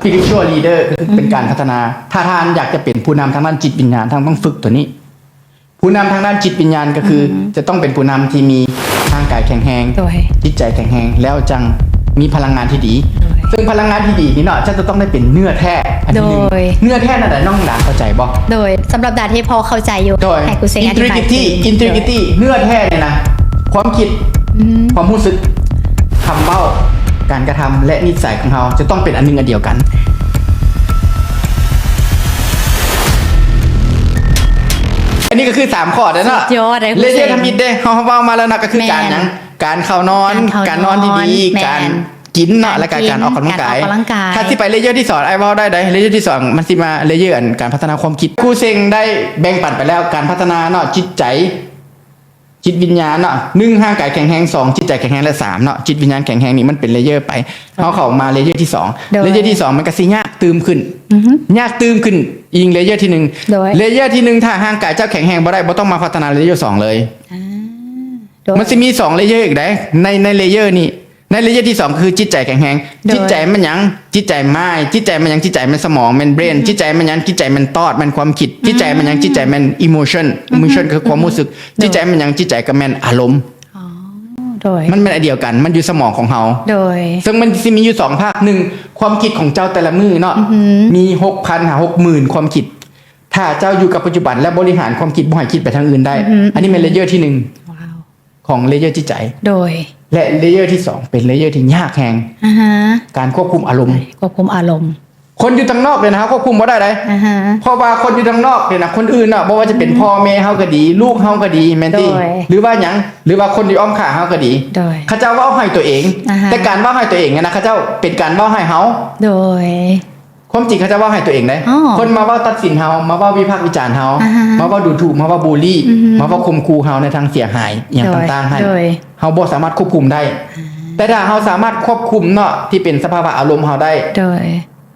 spiritual leader ກໍຄືເປັນການ ອືມ ພັດທະນາ. ຖ້າທ່ານຢາກຈະເປັນຜູ້ນຳທາງດ້ານຈິດວິນຍານ, ທ່ານຕ້ອງຝຶກຕົວນີ້. ຜູ້ນຳທາງດ້ານຈິດວິນຍານກໍຄື ອືມ ຈະຕ້ອງເປັນຜູ້ນຳທີ່ມີຮ່າງກາຍແຂງແຮງ, ໂດຍ ຈິດໃຈແຂງແຮງ, ແລ້ວຈັ່ງມີພະລັງງານທີ່ດີ. ໂດຍ ເຊິ່ງພະລັງງານທີ່ດີນີ້ເນາະ ຈະ ຈະຕ້ອງໄດ້ເປັນເນື້ອແທ້ອັນທີໜຶ່ງ. ໂດຍ ເນື້ອແທ້ນັ້ນນະ ນ້ອງດາເຂົ້າໃຈບໍ່? ໂດຍ ສຳລັບດາທີ່ພໍເຂົ້າໃຈຢູ່ ໂດຍ ໃຫ້ຄູເຊງອະທິບາຍ integrity ຕື່ມ. integrity ໂດຍ ເນື້ອແທ້ນີ້ນະ ຄວາມຄິດ ອືມ ຄວາມຮູ້ສຶກ, ຄຳເວົ້າ, ການກະທຳ ແລະ ນິໄສຂອງເຮົາຈະຕ້ອງເປັນອັນໜຶ່ງອັນດຽວກັນ. ອັນນີ້ກໍຄືສາມຂໍ້ເດ້ເນາະ. ສຸດຍອດເລີຍ ເລເຢີທຳອິດເດ້ ເຮົາເວົ້າມາແລ້ວເນາະ ກໍຄື ແມ່ນ ການຫຍັງ? ການເຂົ້ານອນ, ການເຂົ້ານອນ ການນອນທີ່ດີ, ແມ່ນ ການກິນເນາະ ແລ້ວກໍການອອກກຳລັງກາຍ. ການອອກກຳລັງກາຍ. ຖ້າຊິໄປເລເຢີທີສອງ ອ້າຍເວົ້າໄດ້ໃດ ເລເຢີທີສອງມັນຊິມາເລເຢີອັນການພັດທະນາຄວາມຄິດ. ຄູເຊງໄດ້ແບ່ງປັນໄປແລ້ວ ການພັດທະນາເນາະ ຈິດໃຈ, ຈິດວິນຍານເນາະ ໜຶ່ງ ຮ່າງກາຍແຂງແຮງ, ສອງ ຈິດໃຈແຂງແຮງ ແລະ ສາມ ເນາະ ຈິດວິນຍານແຂງແຮງນີ້ ມັນເປັນເລເຢີໄປ. ເຮົາເຂົ້າມາເລເຢີທີສອງ. ໂດຍ ເລເຢີທີສອງມັນກໍຊິຍາກຕື່ມຂຶ້ນ. ອືຮຶ ຍາກຕື່ມຂຶ້ນອີງເລເຢີທີໜຶ່ງ. ໂດຍ ເລເຢີທີໜຶ່ງ ຖ້າຮ່າງກາຍເຈົ້າແຂງແຮງບໍ່ໄດ້ ບໍ່ຕ້ອງມາພັດທະນາເລເຢີສອງເລີຍ. ອ່າ ໂດຍ ມັນຊິມີສອງເລເຢີອີກໃດ ໃນ ໃນເລເຢີນີ້. ໃນເລເຢີທີສອງ ຄືຈິດໃຈແຂງແຮງ. ໂດຍ ຈິດໃຈແມ່ນຫຍັງ? ຈິດໃຈ mind. ຈິດໃຈແມ່ນຫຍັງ? ຈິດໃຈແມ່ນສະໝອງ, ແມ່ນ brain. ອືຮຶ ຈິດໃຈແມ່ນຫຍັງ? ຈິດໃຈແມ່ນ thought, ແມ່ນຄວາມຄິດ. ອືມ ຈິດໃຈແມ່ນຫຍັງ? ຈິດໃຈແມ່ນ emotion. ອືຮຶ emotion ກໍຄືຄວາມຮູ້ສຶກ. ໂດຍ ຈິດໃຈແມ່ນຫຍັງ? ຈິດໃຈກໍແມ່ນອາລົມ. ອໍ ໂດຍ ມັນແມ່ນອັນດຽວກັນ, ມັນຢູ່ສະໝອງຂອງເຮົາ. ໂດຍ ເຊິ່ງມັນຊິມີຢູ່ສອງພາກ, ໜຶ່ງ ຄວາມຄິດຂອງເຈົ້າແຕ່ລະມື້ເນາະ. ອືຮຶ ມີຫົກພັນຫາຫົກໝື່ນຄວາມຄິດ. ຖ້າເຈົ້າຢູ່ກັບປັດຈຸບັນ ແລະ ບໍລິຫານຄວາມຄິດບໍ່ໃຫ້ຄິດໄປທາງອື່ນໄດ້. ອືຮຶ ອັນນີ້ແມ່ນເລເຢີທີໜຶ່ງ. ວ້າວ ຂອງເລເຢີຈິດໃຈ. ໂດຍ ແລະ ເລເຢີທີສອງ ເປັນເລເຢີທີ່ຍາກແຮງ. ອາຮະ ການຄວບຄຸມອາລົມ. ຄວບຄຸມອາລົມ. ຄົນຢູ່ທາງນອກເດນະ ເຮົາຄວບຄຸມບໍ່ໄດ້ໃດ. ອາຮະ ເພາະວ່າຄົນຢູ່ທາງນອກເດນະ ຄົນອື່ນເນາະ ບໍ່ວ່າຈະເປັນ ອືມ ພໍ່ແມ່ເຮົາກໍດີ ລູກເຮົາກໍດີ ແມ່ນຕິ? ໂດຍ ຫຼືວ່າຫຍັງ? ຫຼືວ່າຄົນທີ່ອ້ອມຂ້າງເຮົາກໍດີ. ໂດຍ ເຂົາເຈົ້າເວົ້າໃຫ້ຕົວເອງ. ອາຮະ ແຕ່ການເວົ້າໃຫ້ຕົວເອງຫັ້ນນະ ເຂົາເຈົ້າເປັນການເວົ້າໃຫ້ເຮົາ. ໂດຍ ຄວາມຈິງເຂົາເຈົ້າເວົ້າໃຫ້ຕົວເອງເດ້. ອໍ ຄົນມາເວົ້າຕັດສິນເຮົາ, ມາເວົ້າວິພາກວິຈານເຮົາ, ອາຮະ ມາເວົ້າດູຖູກ, ມາເວົ້າບູລີ, ອືຮຶ ມາເວົ້າຂົ່ມຂູ່ເຮົາໃນທາງເສຍຫາຍອີ່ຫຍັງ ໂດຍ ຕ່າງໆຫັ້ນ. ໂດຍ ເຮົາບໍ່ສາມາດຄວບຄຸມໄດ້. ອາ ແຕ່ຖ້າເຮົາສາມາດຄວບຄຸມເນາະ ທີ່ເປັນສະພາວະອາລົມເຮົາໄດ້. ໂດຍ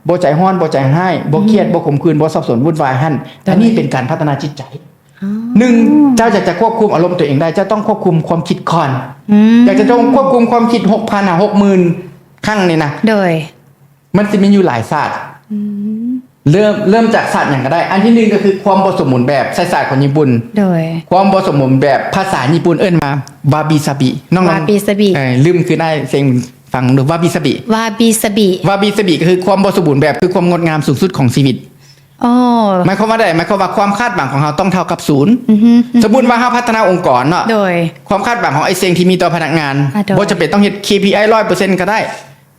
ບໍ່ໃຈຮ້ອນ, ບໍ່ໃຈຮ້າຍ, ບໍ່ຄຽດ, ອືມ ບໍ່ຂົມຂືນ, ບໍ່ສັບສົນວຸ່ນວາຍຫັ້ນ. ໂດຍ ອັນນີ້ເປັນການພັດທະນາຈິດໃຈ. ອໍ ໜຶ່ງ ເຈົ້າຢາກຈະຄວບຄຸມອາລົມຕົວເອງໄດ້ ເຈົ້າຕ້ອງຄວບຄຸມຄວາມຄິດກ່ອນ. ອືມ ຢາກຈະຕ້ອງຄວບຄຸມຄວາມຄິດ ຫົກພັນຫາຫົກໝື່ນຄັ້ງນີ້ນະ. ໂດຍ ມັນຊິມີຢູ່ຫຼາຍສາດ. ອືມ ເລີ່ມ ເລີ່ມຈາກສາດຫຍັງກໍໄດ້. ອັນທີໜຶ່ງກໍຄືຄວາມບໍ່ສົມບູນແບບ ໃຊ້ສາດຂອງຍີ່ປຸ່ນ. ໂດຍ ຄວາມບໍ່ສົມບູນແບບ ພາສາຍີ່ປຸ່ນເອີ້ນວ່າ ວາບິຊາບິ. ນ້ອງລອງ ວາບິຊາບິ ເອີ ລືມຄືນອ້າຍເຊັງຟັງດູ ວາບິຊາບິ. ວາບິຊາບິ ວາບິຊາບິກໍຄືຄວາມບໍ່ສົມບູນແບບ ຄືຄວາມງົດງາມສູງສຸດຂອງຊີວິດ. ອໍ ໝາຍຄວາມວ່າໃດ? ໝາຍຄວາມວ່າຄວາມຄາດຫວັງຂອງເຮົາຕ້ອງເທົ່າກັບສູນ. ອືຮຶ ສົມມຸດວ່າເຮົາພັດທະນາອົງກອນເນາະ. ໂດຍ ຄວາມຄາດຫວັງຂອງອ້າຍເຊັງທີ່ມີຕໍ່ພະນັກງານ ອາ ໂດຍ ບໍ່ຈຳເປັນຕ້ອງເຮັດ ເຄພີໄອ ຮ້ອຍເປີເຊັນກໍໄດ້.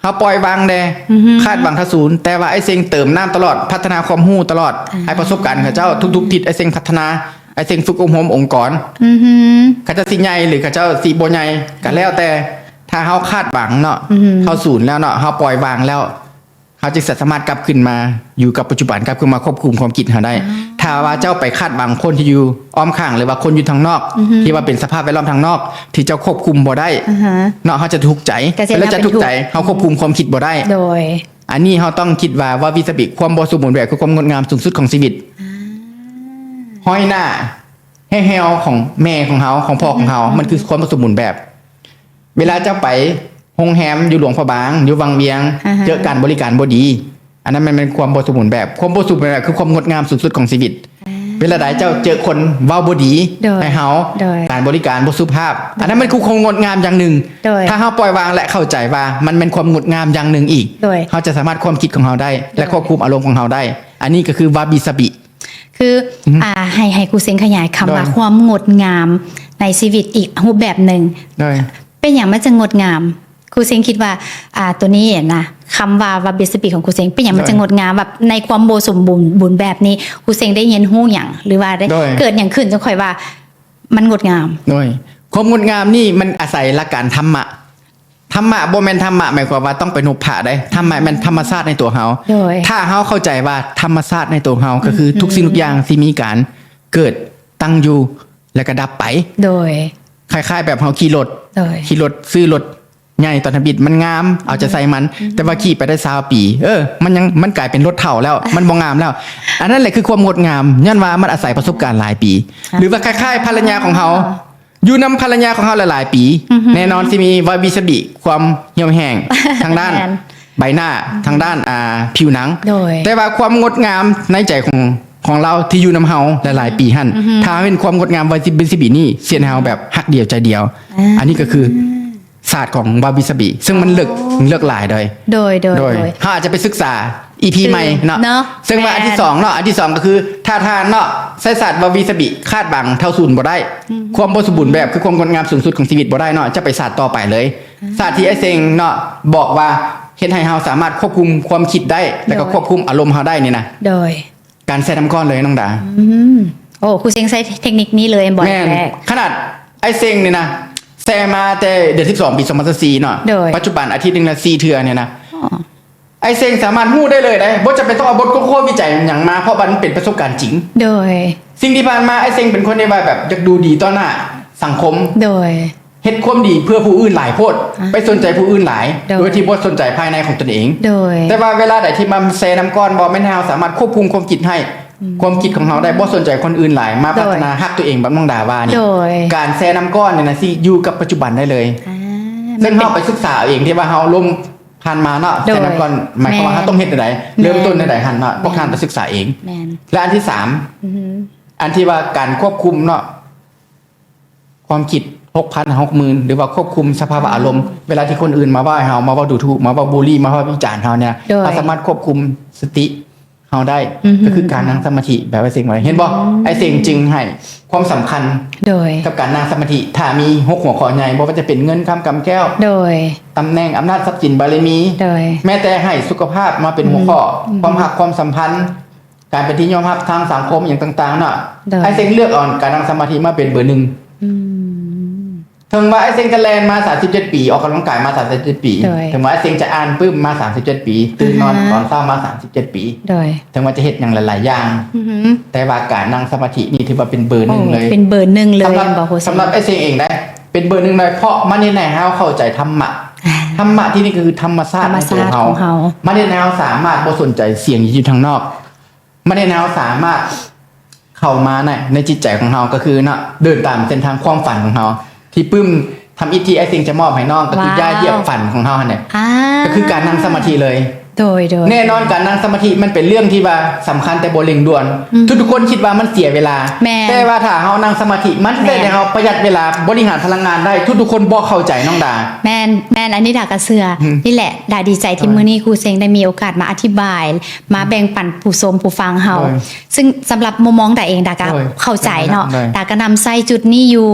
ເຮົາປ່ອຍວາງແດ່. ອືຮຶ ຄາດຫວັງເທົ່າສູນ ແຕ່ວ່າອ້າຍເຊັງເຕີມນ້ຳຕະຫຼອດ ພັດທະນາຄວາມຮູ້ຕະຫຼອດ. ອາ ໃຫ້ປະສົບການເຂົາເຈົ້າທຸກໆທິດ ອ້າຍເຊັງພັດທະນາ, ອ້າຍເຊັງຝຶກອົບຮົມອົງກອນ. ອືຮຶ ເຂົາເຈົ້າຊິໃຫຍ່ ຫຼື ເຂົາເຈົ້າຊິບໍ່ໃຫຍ່ກໍແລ້ວແຕ່ ຖ້າເຮົາຄາດຫວັງເນາະ ອືຮຶ ເທົ່າສູນແລ້ວເນາະ ເຮົາປ່ອຍວາງແລ້ວ ເຮົາຈຶ່ງສາມາດກັບຄືນມາຢູ່ກັບປັດຈຸບັນ ກັບຄືນມາຄວບຄຸມຄວາມຄິດເຮົາໄດ້. ອືມ ຖ້າວ່າເຈົ້າໄປຄາດຫວັງຄົນທີ່ຢູ່ອ້ອມຂ້າງ ຫຼືວ່າຄົນຢູ່ທາງນອກ ອືຮຶ ທີ່ວ່າເປັນສະພາບແວດລ້ອມທາງນອກ ທີ່ເຈົ້າຄວບຄຸມບໍ່ໄດ້ ອາຮະ ເນາະ ເຮົາຈະທຸກໃຈ ແລ້ວຈະທຸກໃຈ ເຮົາຄວບຄຸມຄວາມຄິດບໍ່ໄດ້. ໂດຍ ອັນນີ້ເຮົາຕ້ອງຄິດວ່າ ວາບິຊາບິ ຄວາມບໍ່ສົມບູນແບບ ຄືຄວາມງົດງາມສູງສຸດຂອງຊີວິດ. ອາ ຮອຍໜ້າແຮວໆຂອງແມ່ຂອງເຮົາ ຂອງພໍ່ຂອງເຮົາ ອືຮຶ ມັນຄືຄວາມບໍ່ສົມບູນແບບ. ເວລາເຈົ້າໄປໂຮງແຮມຢູ່ຫຼວງພະບາງ ຢູ່ວັງວຽງ ອາຮະ ເຈີການບໍລິການບໍ່ດີ ອັນນັ້ນມັນແມ່ນຄວາມບໍ່ສົມບູນແບບ. ຄວາມບໍ່ສົມບູນແບບຄືຄວາມງົດງາມສູງສຸດຂອງຊີວິດ. ອາ ເວລາໃດເຈົ້າເຈີຄົນເວົ້າບໍ່ດີ ໂດຍ ໃຫ້ເຮົາ ໂດຍ ການບໍລິການບໍ່ສຸພາບ ໂດຍ ອັນນັ້ນມັນຄືຄວາມງົດງາມຢ່າງໜຶ່ງ. ໂດຍ ຖ້າເຮົາປ່ອຍວາງ ແລະ ເຂົ້າໃຈວ່າມັນແມ່ນຄວາມງົດງາມຢ່າງໜຶ່ງອີກ ໂດຍ ເຮົາຈະສາມາດຄວາມຄິດຂອງເຮົາໄດ້ ໂດຍ ແລະ ຄວບຄຸມອາລົມຂອງເຮົາໄດ້. ອັນນີ້ກໍຄື ວາບິຊາບິ. ຄື ອືມ ອ່າ ໃຫ້ ໃຫ້ຄູເຊັງຂະຫຍາຍຄຳວ່າ ໂດຍ ຄວາມງົດງາມໃນຊີວິດອີກຮູບແບບໜຶ່ງ. ໂດຍ ເປັນຫຍັງມັນຈຶ່ງງົດງາມ? ຄູເຊັງຄິດວ່າ ອ່າ ຕົວນີ້ນະ ຄຳວ່າ ວາບິຊາບິ ຂອງຄູເຊັງ ເປັນຫຍັງມັນ ໂດຍ ຈຶ່ງງົດງາມ? ແບບໃນຄວາມບໍ່ສົມບູນ ບູນແບບນີ້ ຄູເຊັງໄດ້ຮຽນຮູ້ຫຍັງ ຫຼືວ່າໄດ້ ໂດຍ ເກີດຫຍັງຂຶ້ນ ຈັ່ງຄ່ອຍວ່າມັນງົດງາມ? ໂດຍ ຄວາມງົດງາມນີ້ມັນອາໄສຫຼັກການທຳມະ. ທຳມະບໍ່ແມ່ນທຳມະໝາຍຄວາມວ່າຕ້ອງໄປນົບພະໃດ. ທຳມະແມ່ນທຳມະຊາດໃນຕົວເຮົາ. ໂດຍ ຖ້າເຮົາເຂົ້າໃຈວ່າທຳມະຊາດໃນຕົວເຮົາ ອືມ ກໍຄື ອືມ ທຸກສິ່ງທຸກຢ່າງທີ່ມີການເກີດ, ຕັ້ງຢູ່ ແລ້ວກໍດັບໄປ. ໂດຍ ຄ້າຍໆແບບເຮົາຂີ່ລົດ, ໂດຍ ຂີ່ລົດ, ຊື້ລົດໃຫຍ່ຕອນທຳອິດ ມັນງາມ, ເອົາໃຈໃສ່ມັນ, ອືມ ແຕ່ວ່າຂີ່ໄປໄດ້ຊາວປີ, ເອີ ມັນຍັງ, ມັນກາຍເປັນລົດເຖົ້າແລ້ວ, ມັນບໍ່ງາມແລ້ວ. ອັນນັ້ນແຫຼະຄືຄວາມງົດງາມ, ຍ້ອນວ່າມັນອາໄສປະສົບການຫຼາຍປີ. ອ່າ ຫຼືວ່າຄ້າຍໆພັນລະຍາຂອງເຮົາ, ອ່າ ຢູ່ນຳພັນລະຍາຂອງເຮົາຫຼາຍໆປີ, ອືຮຶ ແນ່ນອນຊິມີວາບິຊາບິ ຄວາມຫ່ຽວແຫ້ງທາງດ້ານ ແມ່ນ ໃບໜ້າ ທາງດ້ານ ອ່າ ຜິວໜັງ ໂດຍ ແຕ່ວ່າຄວາມງົດງາມໃນໃຈຂອງ ຂອງລາວທີ່ຢູ່ນຳເຮົາຫຼາຍໆປີຫັ້ນ ອືຮຶ ຖ້າເຮົາເຫັນຄວາມງົດງາມວາບິສະບິນີ້ ເຮັດໃຫ້ເຮົາແບບຮັກດຽວໃຈດຽວ ອ່າ ອັນນີ້ກໍຄືສາດຂອງວາບິສະບິ ເຊິ່ງມັນເລິກ ອໍ ເລິກຫຼາຍໂດຍ ໂດຍ ໂດຍ ໂດຍ ໂດຍ ເຮົາອາດຈະໄປສຶກສາ ອີພີ ຕື່ມ ໃໝ່ເນາະ ເນາະ ເຊິ່ງວ່າ ແມ່ນ ອັນທີສອງເນາະ ອັນທີສອງກໍຄື ຖ້າທ່ານເນາະ ໃຊ້ສາດວາບິສະບິຄາດບັງເທົ່າສູນບໍ່ໄດ້ ອືມ ຄວາມບໍ່ສົມບູນແບບ ຄືຄວາມງົດງາມສູງສຸດຂອງຊີວິດບໍ່ໄດ້ເນາະ ຈະໄປສາດຕໍ່ໄປເລີຍ ອ່າ ສາດທີ່ອ້າຍເຊັງເນາະ ບອກວ່າເຮັດໃຫ້ເຮົາສາມາດຄວບຄຸມຄວາມຄິດໄດ້ ແລ້ວກໍ ໂດຍ ຄວບຄຸມອາລົມເຮົາໄດ້ນີ້ນະ ໂດຍ ການແຊ່ນ້ຳກ້ອນເລີຍນ້ອງດາ ອືມ ໂອ້ ຄູເຊັງໃຊ້ເທັກນິກນີ້ເລີຍ ບໍ່ແລກ ແມ່ນ ແລກ ຂະໜາດອ້າຍເຊັງນີ້ນະ ແຊ່ມາແຕ່ເດືອນສິບສອງ ປີສອງພັນຊາວສີ່ເນາະ ໂດຍ ປັດຈຸບັນອາທິດໜຶ່ງລະສີ່ເທື່ອນີ້ນະ ອໍ ອ້າຍເຊັງສາມາດຮູ້ໄດ້ເລີຍເດ້ ບໍ່ຈຳເປັນຕ້ອງເອົາບົດຄົ້ນຄວ້າວິໄຈຫຍັງມາ ເພາະວ່າມັນເປັນປະສົບການຈິງ ໂດຍ ສິ່ງທີ່ຜ່ານມາ ອ້າຍເຊັງເປັນຄົນທີ່ວ່າແບບຢາກດູດີຕໍ່ໜ້າສັງຄົມ ໂດຍ ເຮັດຄວາມດີເພື່ອຜູ້ອື່ນຫຼາຍໂພດ ອ່າ ໄປສົນໃຈຜູ້ອື່ນຫຼາຍ ໂດຍ ໂດຍທີ່ບໍ່ສົນໃຈພາຍໃນຂອງຕົນເອງ ໂດຍ ແຕ່ວ່າເວລາໃດທີ່ມາແຊ່ນ້ຳກ້ອນ ບໍ່ແມ່ນໃຫ້ເຮົາສາມາດຄວບຄຸມຄວາມຄິດໃຫ້ ອືມ ຄວາມຄິດຂອງເຮົາໄດ້ ບໍ່ສົນໃຈຄົນອື່ນຫຼາຍ ມາ ໂດຍ ພັດທະນາຮັກຕົວເອງ ແບບນ້ອງດາວ່ານີ້ ໂດຍ ການແຊ່ນ້ຳກ້ອນນີ້ນະ ຊິຢູ່ກັບປັດຈຸບັນໄດ້ເລີຍ ອ່າ ເຊິ່ງເຮົາໄປສຶກສາເອົາເອງ ທີ່ວ່າເຮົາລົ້ມຜ່ານມາເນາະ ໂດຍ ແຊ່ນ້ຳກ້ອນ ໝາຍຄວາມວ່າ ແມ່ນ ເຮົາຕ້ອງເຮັດແນວໃດ ແມ່ນ ເລີ່ມຕົ້ນແນວໃດຫັ້ນເນາະ ແມ່ນ ພວກທ່ານໄປສຶກສາເອງ ແມ່ນ ແລະ ອັນທີສາມ ອືຮຶ ອັນທີ່ວ່າການຄວບຄຸມເນາະ ຄວາມຄິດຫົກພັນ ຫົກໝື່ນ ຫຼືວ່າຄວບຄຸມສະພາວະອາລົມ ອືມ ເວລາທີ່ຄົນອື່ນມາເວົ້າໃຫ້ເຮົາ ມາເວົ້າດູຖູກ ມາເວົ້າບູລີ ມາເວົ້າວິຈານເຮົານີ້ ໂດຍ ເຮົາສາມາດຄວບຄຸມສະຕິເຮົາໄດ້ ອືຮຶ ກໍຄືການນັ່ງສະມາທິແບບອ້າຍເຊັງວ່າ ເຫັນບໍ່? ອືມ ອ້າຍເຊັງຈຶ່ງໃຫ້ຄວາມສຳຄັນ ໂດຍ ກັບການນັ່ງສະມາທິ ຖ້າມີຫົກຫົວຂໍ້ໃຫຍ່ ບໍ່ວ່າຈະເປັນເງິນຄຳກຳແກ້ວ ໂດຍ ຕຳແໜ່ງ ອຳນາດ ຊັບສິນ ບາລະມີ ໂດຍ ແມ້ແຕ່ໃຫ້ສຸຂະພາບມາເປັນຫົວຂໍ້ ອືມ ຄວາມຮັກ ຄວາມສຳພັນ ການເປັນທີ່ຍອມຮັບທາງສັງຄົມ ອີ່ຫຍັງຕ່າງໆເນາະ ໂດຍ ອ້າຍເຊັງເລືອກເອົາການນັ່ງສະມາທິມາເປັນເບີໜຶ່ງ ອືມ ເຖິງວ່າອ້າຍເຊັງຈະແລ່ນມາສາມສິບເຈັດປີ ອອກກຳລັງກາຍມາສາມສິບເຈັດປີ ໂດຍ ເຖິງວ່າອ້າຍເຊັງຈະອ່ານປຶ້ມມາສາມສິບເຈັດປີ ຕື່ນນອນ ອ່າຮະ ຕອນເຊົ້າມາສາມສິບເຈັດປີ ໂດຍ ເຖິງວ່າຈະເຮັດຫຍັງຫຼາຍໆຢ່າງ ອືຮຶ ແຕ່ວ່າການນັ່ງສະມາທິນີ້ຖືວ່າເປັນເບີໜຶ່ງເລີຍ ໂອ້ ເປັນເບີໜຶ່ງເລີຍ ສຳລັບ ແມ່ນບໍ່ ຄູເຊັງ? ສຳລັບອ້າຍເຊັງເອງໄດ໋ ເປັນເບີໜຶ່ງເລີຍ ເພາະມັນເຮັດໃຫ້ເຮົາເຂົ້າໃຈທຳມະ ອ່າ ທຳມະທີ່ນີ້ກໍຄືທຳມະຊາດ ທຳມະຊາດຂອງເຮົາ ຂອງເຮົາ ມັນເຮັດໃຫ້ເຮົາສາມາດບໍ່ສົນໃຈສຽງທີ່ຢູ່ທາງນອກ ມັນເຮັດໃຫ້ເຮົາສາມາດເຂົ້າມາໃນ ໃນຈິດໃຈຂອງເຮົາ ກໍຄືເນາະ ເດີນຕາມເສັ້ນທາງຄວາມຝັນຂອງເຮົາ ທີ່ປຶ້ມທຳອິດທີ່ອ້າຍເຊັງຈະມອບໃຫ້ນ້ອງ ກໍຄື ວ້າວ ຢ່າຢຽບຝັນຂອງເຮົາຫັ້ນແຫຼະ ອ່າ ກໍຄືການນັ່ງສະມາທິເລີຍ ໂດຍ ໂດຍ ແນ່ນອນ ການນັ່ງສະມາທິມັນເປັນເລື່ອງທີ່ວ່າສຳຄັນແຕ່ບໍ່ເລັ່ງດ່ວນ ອືມ ທຸກໆຄົນຄິດວ່າມັນເສຍເວລາ ແມ່ນ ແຕ່ວ່າຖ້າເຮົານັ່ງສະມາທິ ມັນຈະເຮັດໃຫ້ເຮົາປະຢັດເວລາ ບໍລິຫານພະລັງງານໄດ້ ທຸກໆຄົນບໍ່ເຂົ້າໃຈນ້ອງດາ ແມ່ນ ແມ່ນ ອັນນີ້ດາກໍເຊື່ອ ອືມ ນີ້ແຫຼະ ດາດີໃຈທີ່ ໂດຍ ມື້ນີ້ຄູເຊັງໄດ້ມີໂອກາດມາອະທິບາຍ ມາແບ່ງປັນຜູ້ຊົມຜູ້ຟັງເຮົາ ໂດຍ ຊຶ່ງສຳລັບມຸມມອງດາເອງ ດາກໍ ໂດຍ ເຂົ້າໃຈເນາະ ໂດຍ ດາກໍນຳໃຊ້ຈຸດນີ້ຢູ່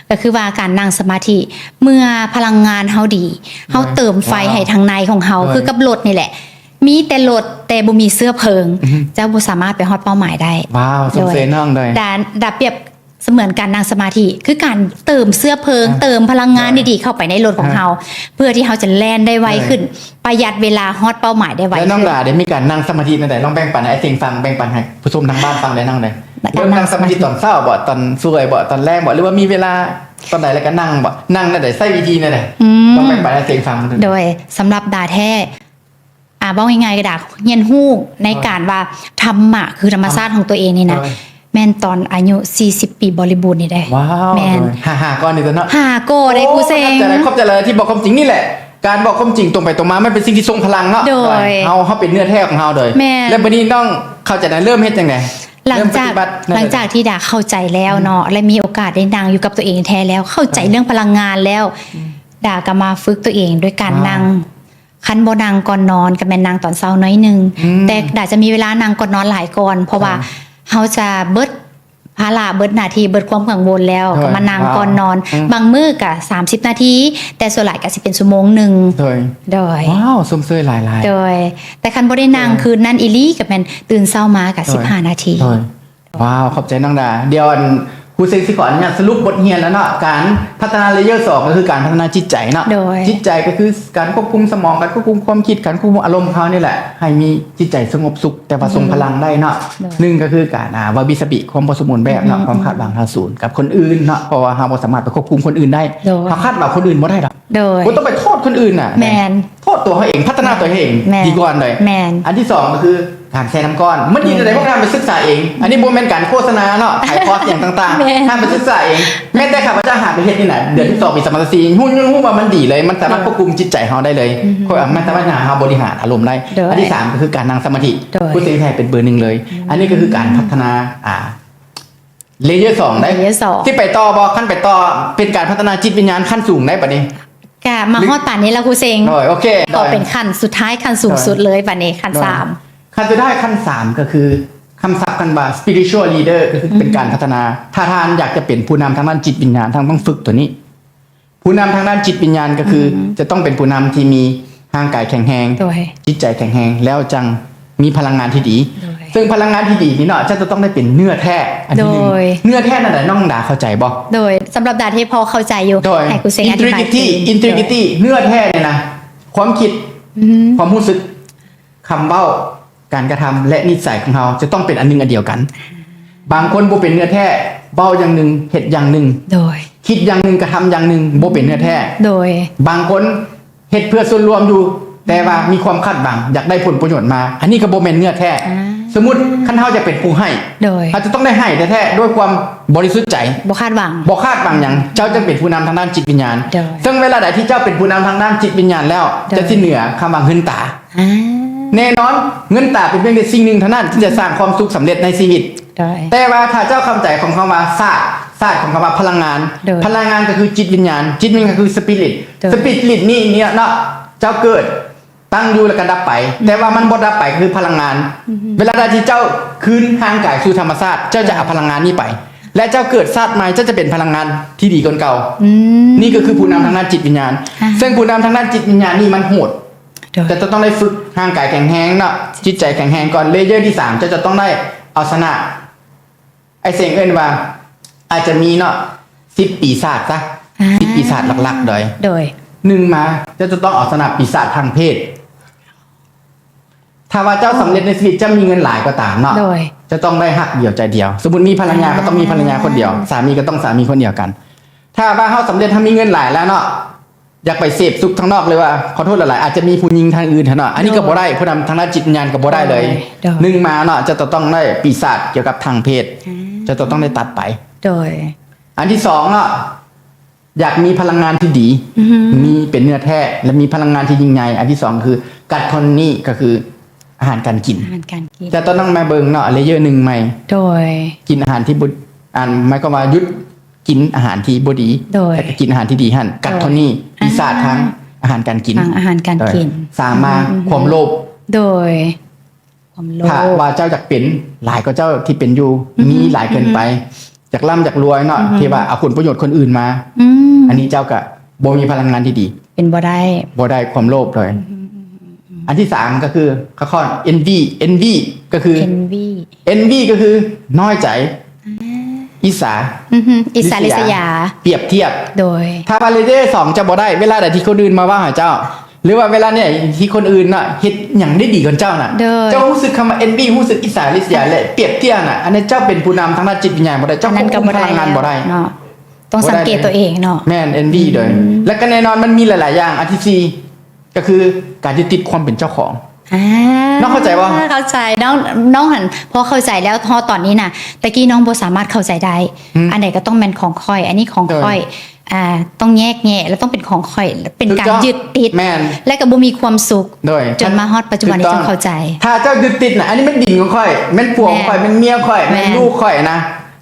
ກໍຄືວ່າການນັ່ງສະມາທິ ເມື່ອພະລັງງານເຮົາດີ ໂດຍ ເຮົາເຕີມໄຟ ວ້າວ ໃຫ້ທາງໃນຂອງເຮົາ ໂດຍ ຄືກັບລົດນີ້ແຫຼະ ມີແຕ່ລົດ ແຕ່ບໍ່ມີເຊື້ອເພີງ ອືຮຶ ເຈົ້າບໍ່ສາມາດໄປຮອດເປົ້າໝາຍໄດ້ ວ້າວ ໂດຍ ຊົມເຊີຍນ້ອງເລີຍ ດາ ດາປຽບສະເໝືອນການນັ່ງສະມາທິ ຄືການເຕີມເຊື້ອເພີງ ອ່າ ເຕີມພະລັງງານ ໂດຍ ດີໆເຂົ້າໄປໃນລົດຂອງເຮົາ ອ່າ ເພື່ອທີ່ເຮົາຈະແລ່ນໄດ້ໄວຂຶ້ນ ໂດຍ ປະຢັດເວລາຮອດເປົ້າໝາຍໄດ້ໄວຂຶ້ນ ແລ້ວນ້ອງດາໄດ້ມີການນັ່ງສະມາທິແນວໃດ? ລອງແບ່ງປັນໃຫ້ອ້າຍເຊັງຟັງ ແບ່ງປັນໃຫ້ຜູ້ຊົມທາງບ້ານຟັງແດ່ນ້ອງເດີ ເລີ່ມນັ່ງສະມາທິຕອນເຊົ້າບໍ່? ຕອນສວຍບໍ່? ຕອນແລງບໍ່? ຫຼືວ່າມີເວລາຕອນໃດແລ້ວກໍນັ່ງບໍ່? ນັ່ງແນວໃດ? ໃຊ້ວິທີແນວໃດ? ອືມ ລອງແບ່ງປັນໃຫ້ອ້າຍເຊັງຟັງເດີ ໂດຍ ສຳລັບດາແທ້ ອ່າ ເວົ້າງ່າຍໆກໍດາ ຮຽນຮູ້ໃນການວ່າທຳມະຄືທຳມະຊາດຂອງຕົວເອງນີ້ນະ ໂດຍ ແມ່ນຕອນອາຍຸສີ່ສິບປີບໍລິບູນນີ້ເດ້ ວ້າວ ແມ່ນ ໂດຍ ຫ້າ ຫ້າ ກ້ອນນີ້ຕົວະເນາະ ຫ້າ ກ້ອນເດ້ ໂອ້ ຄູເຊັງ ຂອບໃຈຫຼາຍ ຂອບໃຈຫຼາຍທີ່ບອກຄວາມຈິງນີ້ແຫຼະ ການບອກຄວາມຈິງຕົງໄປຕົງມາ ມັນເປັນສິ່ງທີ່ຊົງພະລັງເນາະ ໂດຍ ເຮົາ ເຮົາເປັນເນື້ອແທ້ຂອງເຮົາ ໂດຍ ແມ່ນ ແລ້ວບັດນີ້ນ້ອງເຂົ້າໃຈແລ້ວ ເລີ່ມເຮັດຈັ່ງໃດ? ຫຼັງຈາກ ເລີ່ມປະຕິບັດ ຫຼັງຈາກທີ່ດາເຂົ້າໃຈແລ້ວເນາະ ອືມ ແລະ ມີໂອກາດໄດ້ນັ່ງຢູ່ກັບຕົວເອງແທ້ແລ້ວ ເຂົ້າໃຈເລື່ອງພະລັງງານແລ້ວ ອືມ ດາກໍມາຝຶກຕົວເອງດ້ວຍການນັ່ງ ອ່າ ຄັນບໍ່ນັ່ງກ່ອນນອນ ກໍແມ່ນນັ່ງຕອນເຊົ້າໜ້ອຍໜຶ່ງ ອືມ ແຕ່ດາຈະມີເວລານັ່ງກ່ອນນອນຫຼາຍກ່ອນ ເພາະວ່າ ອ່າ ເຮົາຈະເບິດພາລະ ເບິດໜ້າທີ່ ເບິດຄວາມກັງວົນແລ້ວ ໂດຍ ກໍມານັ່ງກ່ອນນອນ ວ້າວ ອືມ ບາງມື້ກໍສາມສິບນາທີ ແຕ່ສ່ວນຫຼາຍກໍຊິເປັນຊົ່ວໂມງໜຶ່ງ ໂດຍ ໂດຍ ວ້າວ ຊົມເຊີຍຫຼາຍໆ ໂດຍ ແຕ່ຄັນບໍ່ໄດ້ນັ່ງ ໂດຍ ຄືນນັ້ນອີ່ຫຼີ ກໍແມ່ນຕື່ນເຊົ້າມາກໍ ໂດຍ ສິບຫ້ານາທີ ໂດຍ ວ້າວ ຂອບໃຈນ້ອງດາ ດຽວອັນ ຄູເຊັງຊິຂໍອະນຸຍາດສະຫຼຸບບົດຮຽນແລ້ວເນາະ ການພັດທະນາເລເຢີສອງ ກໍຄືການພັດທະນາຈິດໃຈເນາະ ໂດຍ ຈິດໃຈກໍຄືການຄວບຄຸມສະໝອງ ການຄວບຄຸມຄວາມຄິດ ການຄວບຄຸມອາລົມຂອງເຮົານີ້ແຫຼະ ໃຫ້ມີຈິດໃຈສະຫງົບສຸກ ແຕ່ວ່າ ອືມ ຊົງພະລັງໄດ້ເນາະ ໂດຍ ໜຶ່ງກໍຄືການ ອ່າ ວາບິສະບິ ຄວາມບໍ່ສົມບູນແບບເນາະ ອືມ ຄວາມຄາດຫວັງເທົ່າສູນກັບຄົນອື່ນເນາະ ເພາະວ່າເຮົາບໍ່ສາມາດໄປຄວບຄຸມຄົນອື່ນໄດ້ ໂດຍ ເຮົາຄາດຫວັງຄົນອື່ນບໍ່ໄດ້ດອກ ໂດຍ ບໍ່ຕ້ອງໄປໂທດຄົນອື່ນນະ ແມ່ນ ໂຄດຕົວເຮົາເອງ ພັດທະນາຕົວເອງ ແມ່ນ ດີກ່ອນເລີຍ ແມ່ນ ອັນທີສອງກໍຄືການແຊ່ນ້ຳກ້ອນ ມັນດີແນວໃດ ພວກທ່ານໄປສຶກສາເອງ ອັນນີ້ບໍ່ແມ່ນການໂຄສະນາເນາະ ຂາຍຄອສຫຍັງຕ່າງໆ ທ່ານໄປສຶກສາເອງ ແມ້ແຕ່ຂ້າພະເຈົ້າຫາໄປເຮັດນີ້ນະ ເດືອນທີສອງປີສອງພັນຊາວສີ່ ຮູ້ ຮູ້ວ່າມັນດີເລີຍ ມັນສາມາດຄວບຄຸມຈິດໃຈເຮົາໄດ້ເລີຍ ມັນສາມາດຫາເຮົາບໍລິຫານອາລົມໄດ້ ອັນທີສາມກໍຄືການນັ່ງສະມາທິ ຜູ້ເສັງໄທເປັນເບີໜຶ່ງເລີຍ ອັນນີ້ກໍຄືການພັດທະນາ ອ່າ ເລເຢີສອງໄດ໋ ເລເຢີສອງ ຊິໄປຕໍ່ບໍ່? ຄັນໄປຕໍ່ເປັນການພັດທະນາຈິດວິນຍານຂັ້ນສູງໄດ໋ບັດນີ້ ກະມາຮອດປານນີ້ລະຄູເຊັງ ໂດຍ ໂອເຄ ກໍເປັນຂັ້ນສຸດທ້າຍ ຂັ້ນສູງສຸດເລີຍບັດນີ້ ຂັ້ນສາມ ຂັ້ນສຸດທ້າຍ ຂັ້ນສາມ ກໍຄືຄຳສັບຄຳວ່າ spiritual leader ກໍຄືເປັນການພັດທະນາ ຖ້າທ່ານຢາກຈະເປັນຜູ້ນຳທາງດ້ານຈິດວິນຍານ ທ່ານຕ້ອງຝຶກຕົວນີ້ ຜູ້ນຳທາງດ້ານຈິດວິນຍານກໍຄື ຈະຕ້ອງເປັນຜູ້ນຳທີ່ມີຮ່າງກາຍແຂງແຮງ ໂດຍ ຈິດໃຈແຂງແຮງ ແລ້ວຈັ່ງມີພະລັງງານທີ່ດີ ໂດຍ ເຊິ່ງພະລັງງານທີ່ດີນີ້ເນາະ ເຈົ້າຈະຕ້ອງໄດ້ເປັນເນື້ອແທ້ ອັນທີໜຶ່ງ ໂດຍ ເນື້ອແທ້ນັ້ນນະ ນ້ອງດາເຂົ້າໃຈບໍ່? ໂດຍ ສຳລັບດາທີ່ພໍເຂົ້າໃຈຢູ່ ໂດຍ ໃຫ້ຄູເຊັງອະທິບາຍ intuitivity intuitivity ເນື້ອແທ້ນີ້ນະ ຄວາມຄິດ ຄວາມຮູ້ສຶກ ຄຳເວົ້າ ການກະທຳ ແລະ ນິໄສຂອງເຮົາຈະຕ້ອງເປັນອັນໜຶ່ງອັນດຽວກັນ. ບາງຄົນບໍ່ເປັນເນື້ອແທ້ ເວົ້າຢ່າງໜຶ່ງ ເຮັດຢ່າງໜຶ່ງ ໂດຍ ຄິດຢ່າງໜຶ່ງ ກະທຳຢ່າງໜຶ່ງ ບໍ່ເປັນເນື້ອແທ້ ໂດຍ ບາງຄົນເຮັດເພື່ອສ່ວນລວມຢູ່ ແຕ່ວ່າມີຄວາມຄາດຫວັງຢາກໄດ້ຜົນປະໂຫຍດມາ ອັນນີ້ກໍບໍ່ແມ່ນເນື້ອແທ້. ອ່າ ສົມມຸດຄັນເຮົາຈະເປັນຜູ້ໃຫ້ ໂດຍ ເຮົາຈະຕ້ອງໄດ້ໃຫ້ແທ້ໆ ດ້ວຍຄວາມບໍລິສຸດໃຈ ບໍ່ຄາດຫວັງ ບໍ່ຄາດຫວັງຫຍັງ ເຈົ້າຈະເປັນຜູ້ນຳທາງດ້ານຈິດວິນຍານ. ໂດຍ ເຊິ່ງເວລາໃດທີ່ເຈົ້າເປັນຜູ້ນຳທາງດ້ານຈິດວິນຍານແລ້ວ ໂດຍ ຈະຊິເໜືອຄຳວ່າເງິນຕາ. ອ່າ ແນ່ນອນ ເງິນຕາເປັນພຽງແຕ່ສິ່ງໜຶ່ງເທົ່ານັ້ນທີ່ຈະສ້າງຄວາມສຸກສຳເລັດໃນຊີວິດ. ໂດຍ ແຕ່ວ່າຖ້າເຈົ້າເຂົ້າໃຈຂອງຄຳວ່າສາດ ສາດຂອງຄຳວ່າພະລັງງານ ໂດຍ ພະລັງງານກໍຄືຈິດວິນຍານ ຈິດວິນຍານກໍຄື spirit ໂດຍ spirit ນີ້ເນາະ ເຈົ້າເກີດ ຕັ້ງຢູ່ແລ້ວກໍດັບໄປ ແຕ່ວ່າມັນບໍ່ດັບໄປ ຄືພະລັງງານ. ເວລາໃດທີ່ເຈົ້າຄືນຮ່າງກາຍສູ່ທຳມະຊາດ ເຈົ້າຈະເອົາພະລັງງານນີ້ໄປ ແລະ ເຈົ້າເກີດຊາດໃໝ່ ເຈົ້າຈະເປັນພະລັງງານທີ່ດີກວ່າເກົ່າ. ນີ້ກໍຄືຜູ້ນຳທາງດ້ານຈິດວິນຍານ. ເຊິ່ງຜູ້ນຳທາງດ້ານຈິດວິນຍານນີ້ມັນໂຫດ ໂດຍ ເຈົ້າຈະຕ້ອງໄດ້ຝຶກຮ່າງກາຍແຂງແຮງເນາະ ຈິດໃຈແຂງແຮງກ່ອນ. ເລເຢີທີສາມ ເຈົ້າຈະຕ້ອງໄດ້ເອົາຊະນະ ອ້າຍເສັງເອີ້ນວ່າ ອາດຈະມີເນາະ ສິບປີສາດຊະ ສິບປີສາດຫຼັກໆ ໂດຍ ໂດຍ ໜຶ່ງມາ ເຈົ້າຈະຕ້ອງເອົາຊະນະປີສາດທາງເພດ. ຖ້າວ່າເຈົ້າສຳເລັດໃນຊີວິດ ເຈົ້າມີເງິນຫຼາຍກໍຕາມເນາະ ໂດຍ ເຈົ້າຕ້ອງໄດ້ຮັກດຽວໃຈດຽວ. ສົມມຸດມີພັນລະຍາ ກໍຕ້ອງມີພັນລະຍາຄົນດຽວ ສາມີກໍຕ້ອງສາມີຄົນດຽວກັນ. ຖ້າວ່າເຮົາສຳເລັດ ເຮົາມີເງິນຫຼາຍແລ້ວເນາະ ຢາກໄປເສບສຸກທາງນອກ ຫຼືວ່າ ຂໍໂທດຫຼາຍໆ ອາດຈະມີຜູ້ຍິງທາງອື່ນຫັ້ນເນາະ ອັນນີ້ກໍບໍ່ໄດ້ ຜູ້ນຳທາງດ້ານຈິດວິນຍານກໍບໍ່ໄດ້ເລີຍ. ໂດຍ ໂດຍ ໜຶ່ງມາເນາະ ເຈົ້າຈະຕ້ອງໄດ້ປີສາດກ່ຽວກັບທາງເພດ ເຈົ້າຈະຕ້ອງໄດ້ຕັດໄປ. ໂດຍ ອັນທີສອງເນາະ ຢາກມີພະລັງງານທີ່ດີ ມີເປັນເນື້ອແທ້ ແລະ ມີພະລັງງານທີ່ຍິ່ງໃຫຍ່. ອັນທີສອງຄື gluttony ກໍຄືອາຫານການກິນ ອາຫານການກິນ ແຕ່ຕອນນັ້ນມາເບິ່ງເນາະ ເລເຢີໜຶ່ງໃໝ່ ໂດຍ ກິນອາຫານທີ່ບໍ່ ອັນ ໝາຍຄວາມວ່າຢຸດ ກິນອາຫານທີ່ບໍ່ດີ ໂດຍ ແຕ່ກໍກິນອາຫານທີ່ດີຫັ້ນ ໂດຍ gluttony ປີສາດທາງອາຫານການກິນ ທາງອາຫານການກິນ ໂດຍ ສາມມາ ຄວາມໂລບ ໂດຍ ຄວາມໂລບ ຖ້າວ່າເຈົ້າຢາກເປັນຫຼາຍກວ່າເຈົ້າທີ່ເປັນຢູ່ ມີຫຼາຍເກີນໄປ ຢາກລ່ຳຢາກລວຍເນາະ ທີ່ວ່າເອົາຜົນປະໂຫຍດຄົນອື່ນມາ ອັນນີ້ເຈົ້າກໍບໍ່ມີພະລັງງານທີ່ດີ ເປັນບໍ່ໄດ້ ບໍ່ໄດ້ ຄວາມໂລບເລີຍ. ອັນທີສາມກໍຄື ຂ້ອຍ envy envy ກໍຄື envy envy ກໍຄືນ້ອຍໃຈ ອ່າ ອິດສາ ອິດສາລິສຍາ ປຽບທຽບ ໂດຍ ຖ້າວ່າເລເຢີສອງຈະບໍ່ໄດ້ ເວລາໃດທີ່ຄົນອື່ນມາເວົ້າຫາເຈົ້າ ຫຼືວ່າເວລານີ້ທີ່ຄົນອື່ນນະເຮັດຫຍັງໄດ້ດີກວ່າເຈົ້ານະ ໂດຍ ເຈົ້າຮູ້ສຶກຄຳວ່າ envy ຮູ້ສຶກອິດສາລິສຍາ ແລະ ປຽບທຽບນະ ອັນນີ້ເຈົ້າເປັນຜູ້ນຳທາງດ້ານຈິດວິນຍານບໍ່ໄດ້ ເຈົ້າຄວບຄຸມພະລັງງານບໍ່ໄດ້ເນາະ ຕ້ອງສັງເກດຕົວເອງເນາະ ແມ່ນ envy ໂດຍ ແລະ ກໍແນ່ນອນມັນມີຫຼາຍໆຢ່າງ. ອັນທີສີ່ ກໍຄືການຍຶດຕິດຄວາມເປັນເຈົ້າຂອງ ອ່າ ນ້ອງເຂົ້າໃຈບໍ່? ເຂົ້າໃຈ ນ້ອງ ນ້ອງຫັ້ນພໍເຂົ້າໃຈແລ້ວ ຮອດຕອນນີ້ນະ ແຕ່ກີ້ນ້ອງບໍ່ສາມາດເຂົ້າໃຈໄດ້ ອັນໃດກໍຕ້ອງແມ່ນຂອງຂ້ອຍ ອັນນີ້ຂອງຂ້ອຍ ອ່າ ຕ້ອງແຍກແຍະ ແລ້ວຕ້ອງເປັນຂອງຂ້ອຍ ເປັນການຍຶດຕິດ ແລະ ກໍບໍ່ມີຄວາມສຸກ ໂດຍ ຈົນມາຮອດປັດຈຸບັນນີ້ຈຶ່ງເຂົ້າໃຈ ຖ້າເຈົ້າຍຶດຕິດນະ ອັນນີ້ແມ່ນດິນຂອງຂ້ອຍ ແມ່ນຜົວຂອງຂ້ອຍ ແມ່ນເມຍຂ້ອຍ ແມ່ນລູກຂ້ອຍນະ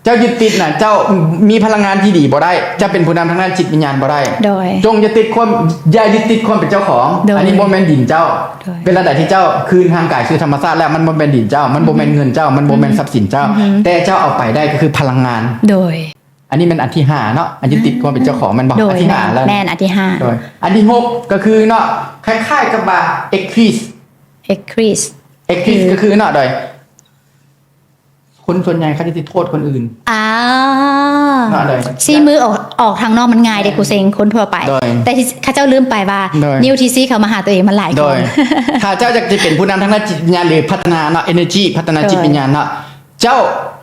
ເຈົ້າຍຶດຕິດນະ ເຈົ້າມີພະລັງງານທີ່ດີບໍ່ໄດ້ ເຈົ້າເປັນຜູ້ນຳທາງດ້ານຈິດວິນຍານບໍ່ໄດ້ ໂດຍ ຈົ່ງຢ່າຕິດຄວາມ ຢ່າຍຶດຕິດຄວາມເປັນເຈົ້າຂອງ ໂດຍ ອັນນີ້ບໍ່ແມ່ນດິນເຈົ້າ ໂດຍ ເວລາໃດທີ່ເຈົ້າຄືນຮ່າງກາຍສູ່ທຳມະຊາດແລ້ວ ມັນບໍ່ແມ່ນດິນເຈົ້າ ມັນບໍ່ແມ່ນເງິນເຈົ້າ ມັນບໍ່ແມ່ນຊັບສິນເຈົ້າ ແຕ່ເຈົ້າເອົາໄປໄດ້ກໍຄືພະລັງງານ ໂດຍ ອັນນີ້ແມ່ນອັນທີຫ້າເນາະ ອັນຍຶດຕິດຄວາມເປັນເຈົ້າຂອງແມ່ນບໍ່? ໂດຍ ອັນທີຫ້າແລ້ວ ແມ່ນອັນທີຫ້າ ໂດຍ ອັນທີຫົກກໍຄືເນາະ ຄ້າຍໆກັບວ່າ excuse excuse excuse ກໍຄືເນາະ ໂດຍ ຄົນສ່ວນໃຫຍ່ເຂົາຈະຕິດໂທດຄົນອື່ນ ອ່າ ເນາະ ໂດຍ ຊີ້ມືອອກ ອອກທາງນອກມັນງ່າຍເດ້ ແມ່ນ ຄູເຊັງ ຄົນທົ່ວໄປ ໂດຍ ແຕ່ທີ່ເຂົາເຈົ້າລືມໄປວ່າ ໂດຍ ນິ້ວທີ່ຊີ້ເຂົ້າມາຫາຕົວເອງມັນຫຼາຍ ໂດຍ ຄົນ ຖ້າເຈົ້າຢາກຈະເປັນຜູ້ນຳທາງດ້ານຈິດວິນຍານ ຫຼື ພັດທະນາເນາະ energy ພັດທະນາ ໂດຍ ຈິດວິນຍານເນາະ ເຈົ້າ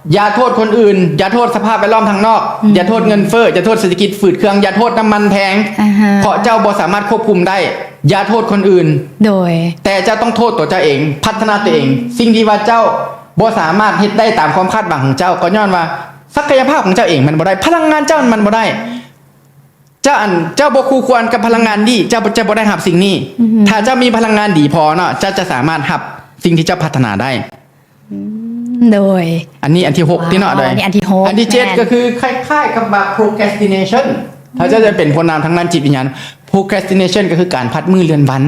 ຢ່າໂທດຄົນອື່ນ, ຢ່າໂທດສະພາບແວດລ້ອມທາງນອກ, ອືມ ຢ່າໂທດເງິນເຟີ້, ຢ່າໂທດເສດຖະກິດຝືດເຄືອງ, ຢ່າໂທດນ້ຳມັນແພງ, ອາຮະ ເພາະເຈົ້າບໍ່ສາມາດຄວບຄຸມໄດ້. ຢ່າໂທດຄົນອື່ນ, ໂດຍ ແຕ່ເຈົ້າຕ້ອງໂທດຕົວເຈົ້າເອງ, ພັດທະນາຕົວເອງ. ອືມ ສິ່ງທີ່ວ່າເຈົ້າບໍ່ສາມາດເຮັດໄດ້ຕາມຄວາມຄາດຫວັງຂອງເຈົ້າ, ກໍຍ້ອນວ່າສັກກະຍະພາບຂອງເຈົ້າເອງມັນບໍ່ໄດ້, ພະລັງງານເຈົ້າມັນບໍ່ໄດ້. ເຈົ້າ ອັນ ເຈົ້າບໍ່ຄູ່ຄວນກັບພະລັງງານດີ, ເຈົ້າ ເຈົ້າບໍ່ໄດ້ຮັບສິ່ງນີ້. ອືຮຶ ຖ້າເຈົ້າມີພະລັງງານດີພໍເນາະ, ເຈົ້າຈະສາມາດຮັບສິ່ງທີ່ເຈົ້າພັດທະນາໄດ້. ອືມ ໂດຍ ອັນນີ້ອັນທີຫົກ ຕິເນາະ. ໂດຍ ອັນນີ້ອັນທີຫົກ. ອັນທີເຈັດ ແມ່ນ ກໍຄືຄ້າຍໆກັບວ່າ procrastination. ອືມ ຖ້າເຈົ້າຈະເປັນຜູ້ນຳທາງດ້ານຈິດວິນຍານ, procrastination ກໍຄືການຜັດມື້ເລື່ອນວັນ.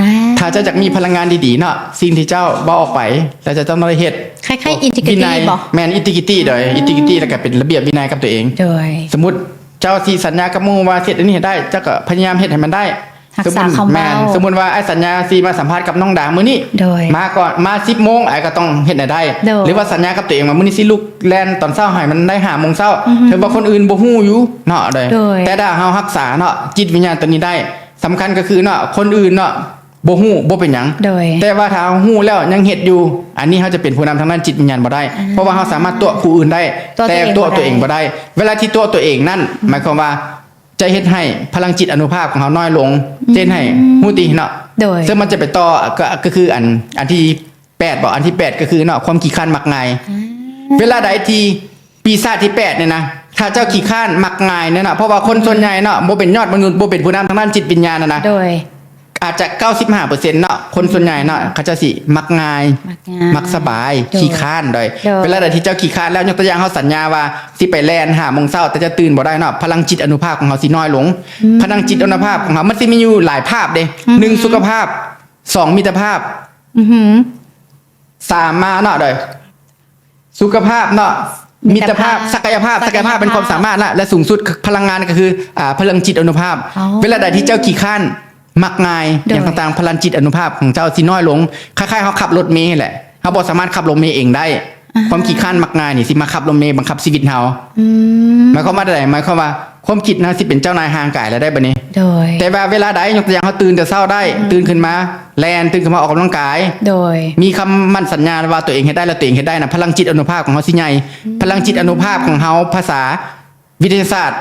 ອ່າ ຖ້າເຈົ້າຢາກມີພະລັງງານດີໆເນາະ, ສິ່ງທີ່ເຈົ້າເວົ້າອອກໄປ ແລ້ວເຈົ້າຕ້ອງໄດ້ເຮັດ. ຄ້າຍໆ integrity ບໍ່? ແມ່ນ integrity ໂດຍ integrity ແລ້ວກໍເປັນລະບຽບວິໄນກັບຕົວເອງ. ໂດຍ ສົມມຸດເຈົ້າຊິສັນຍາກັບໝູ່ວ່າຊິເຮັດອັນນີ້ໃຫ້ໄດ້, ເຈົ້າກໍພະຍາຍາມເຮັດໃຫ້ມັນໄດ້. ຮັກສາຄຳເວົ້າ. ສົມມຸດ ແມ່ນ ສົມມຸດວ່າອ້າຍສັນຍາຊິມາສຳພາດກັບນ້ອງດາມື້ນີ້. ໂດຍ ມາກ່ອນ, ມາສິບໂມງ, ອ້າຍກໍຕ້ອງເຮັດໃຫ້ໄດ້. ໂດຍ ຫຼືວ່າສັນຍາກັບຕົວເອງວ່າມື້ນີ້ຊິລຸກແລ່ນຕອນເຊົ້າໃຫ້ມັນໄດ້ຫ້າໂມງເຊົ້າ. ອືຮຶ ເຖິງວ່າຄົນອື່ນບໍ່ຮູ້ຢູ່ເນາະ. ໂດຍ ໂດຍ ແຕ່ຖ້າເຮົາຮັກສາເນາະ ຈິດວິນຍານຕົວນີ້ໄດ້, ສຳຄັນກໍຄືເນາະ ຄົນອື່ນເນາະ ບໍ່ຮູ້ບໍ່ເປັນຫຍັງ. ໂດຍ ແຕ່ວ່າຖ້າເຮົາຮູ້ແລ້ວຍັງເຮັດຢູ່, ອັນນີ້ເຮົາຈະເປັນຜູ້ນຳທາງດ້ານຈິດວິນຍານບໍ່ໄດ້. ອ່າ ເພາະວ່າເຮົາສາມາດຕົວະຜູ້ອື່ນໄດ້, ຕົວະ ແຕ່ຕົວະຕົວເອງບໍ່ໄດ້. ເວລາທີ່ຕົວະຕົວເອງນັ້ນ ໝາຍຄວາມວ່າຈະເຮັດໃຫ້ພະລັງຈິດອານຸພາບຂອງເຮົານ້ອຍລົງ. ອືມ ຈະເຮັດໃຫ້ ຮູ້ຕິເນາະ. ໂດຍ ເຊິ່ງມັນຈະໄປຕໍ່ ກໍ ກໍຄືອັນ ອັນທີແປດບໍ? ອັນທີແປດກໍຄືເນາະ ຄວາມຂີ້ຄ້ານມັກງ່າຍ. ອ່າ ເວລາໃດທີ່ ປີສາດທີແປດນີ້ນະ ຖ້າເຈົ້າຂີ້ຄ້ານມັກງ່າຍແນ່ນອນ, ເພາະວ່າຄົນສ່ວນໃຫຍ່ເນາະ ບໍ່ເປັນຍອດມະນຸດ, ບໍ່ເປັນຜູ້ນຳທາງດ້ານຈິດວິນຍານນະນະ. ໂດຍ ອາດຈະເກົ້າສິບຫ້າເປີເຊັນເນາະ ຄົນສ່ວນໃຫຍ່ເນາະ ເຂົາເຈົ້າຊິມັກງ່າຍ, ມັກງ່າຍ ມັກສະບາຍ, ໂດຍ ຂີ້ຄ້ານໂດຍ. ໂດຍ ເວລາໃດທີ່ເຈົ້າຂີ້ຄ້ານແລ້ວ, ຍົກຕົວຢ່າງ ເຮົາສັນຍາວ່າຊິໄປແລ່ນຫ້າໂມງເຊົ້າ ແຕ່ເຈົ້າຕື່ນບໍ່ໄດ້ເນາະ, ພະລັງຈິດອານຸພາບຂອງເຮົາຊິນ້ອຍລົງ. ອືມ ພະລັງຈິດອານຸພາບຂອງເຮົາ ມັນຊິມີຢູ່ຫຼາຍພາບເດ້. ອືຮຶ ໜຶ່ງ ສຸຂະພາບ, ສອງ ມິດຕະພາບ, ອືຮຶ ສາມ ມາເນາະ ໂດຍ ສຸຂະພາບເນາະ, ມິດຕະພາບ, ມິດຕະພາບ, ສັກກະຍະພາບ, ສັກກະຍະພາບເປັນຄວາມສາມາດລະ ແລະ ສູງສຸດ ພະລັງງານກໍຄື ອ່າ ພະລັງຈິດອານຸພາບ. ອໍ ເວລາໃດທີ່ເຈົ້າຂີ້ຄ້ານ ມັກງ່າຍ ໂດຍ ຫຍັງຕ່າງໆ ພະລັງຈິດອານຸພາບຂອງເຈົ້າຊິນ້ອຍລົງ. ຄ້າຍໆ ເຮົາຂັບລົດເມຫັ້ນແຫຼະ, ເຮົາບໍ່ສາມາດຂັບລົດເມເອງໄດ້. ອ່າຮະ ຄວາມຂີ້ຄ້ານມັກງ່າຍນີ້ຊິມາຂັບລົດເມບັງຄັບຊີວິດເຮົາ. ອືມ ໝາຍຄວາມວ່າໃດ? ໝາຍຄວາມວ່າຄວາມຄິດເຮົາຊິເປັນເຈົ້ານາຍຮ່າງກາຍແລ້ວໄດ້ບັດນີ້. ໂດຍ ແຕ່ວ່າເວລາໃດ ຍົກຕົວຢ່າງ ເຮົາຕື່ນແຕ່ເຊົ້າໄດ້, ອືມ ຕື່ນຂຶ້ນມາ ແລ່ນ, ຕື່ນຂຶ້ນມາອອກກຳລັງກາຍ. ໂດຍ ມີຄຳໝັ້ນສັນຍາວ່າຕົວເອງເຮັດໄດ້ ແລ້ວຕົວເອງເຮັດໄດ້ນະ, ພະລັງຈິດອານຸພາບຂອງເຮົາຊິໃຫຍ່. ອືມ ພະລັງຈິດອານຸພາບຂອງເຮົາ, ພາສາວິທະຍາສາດ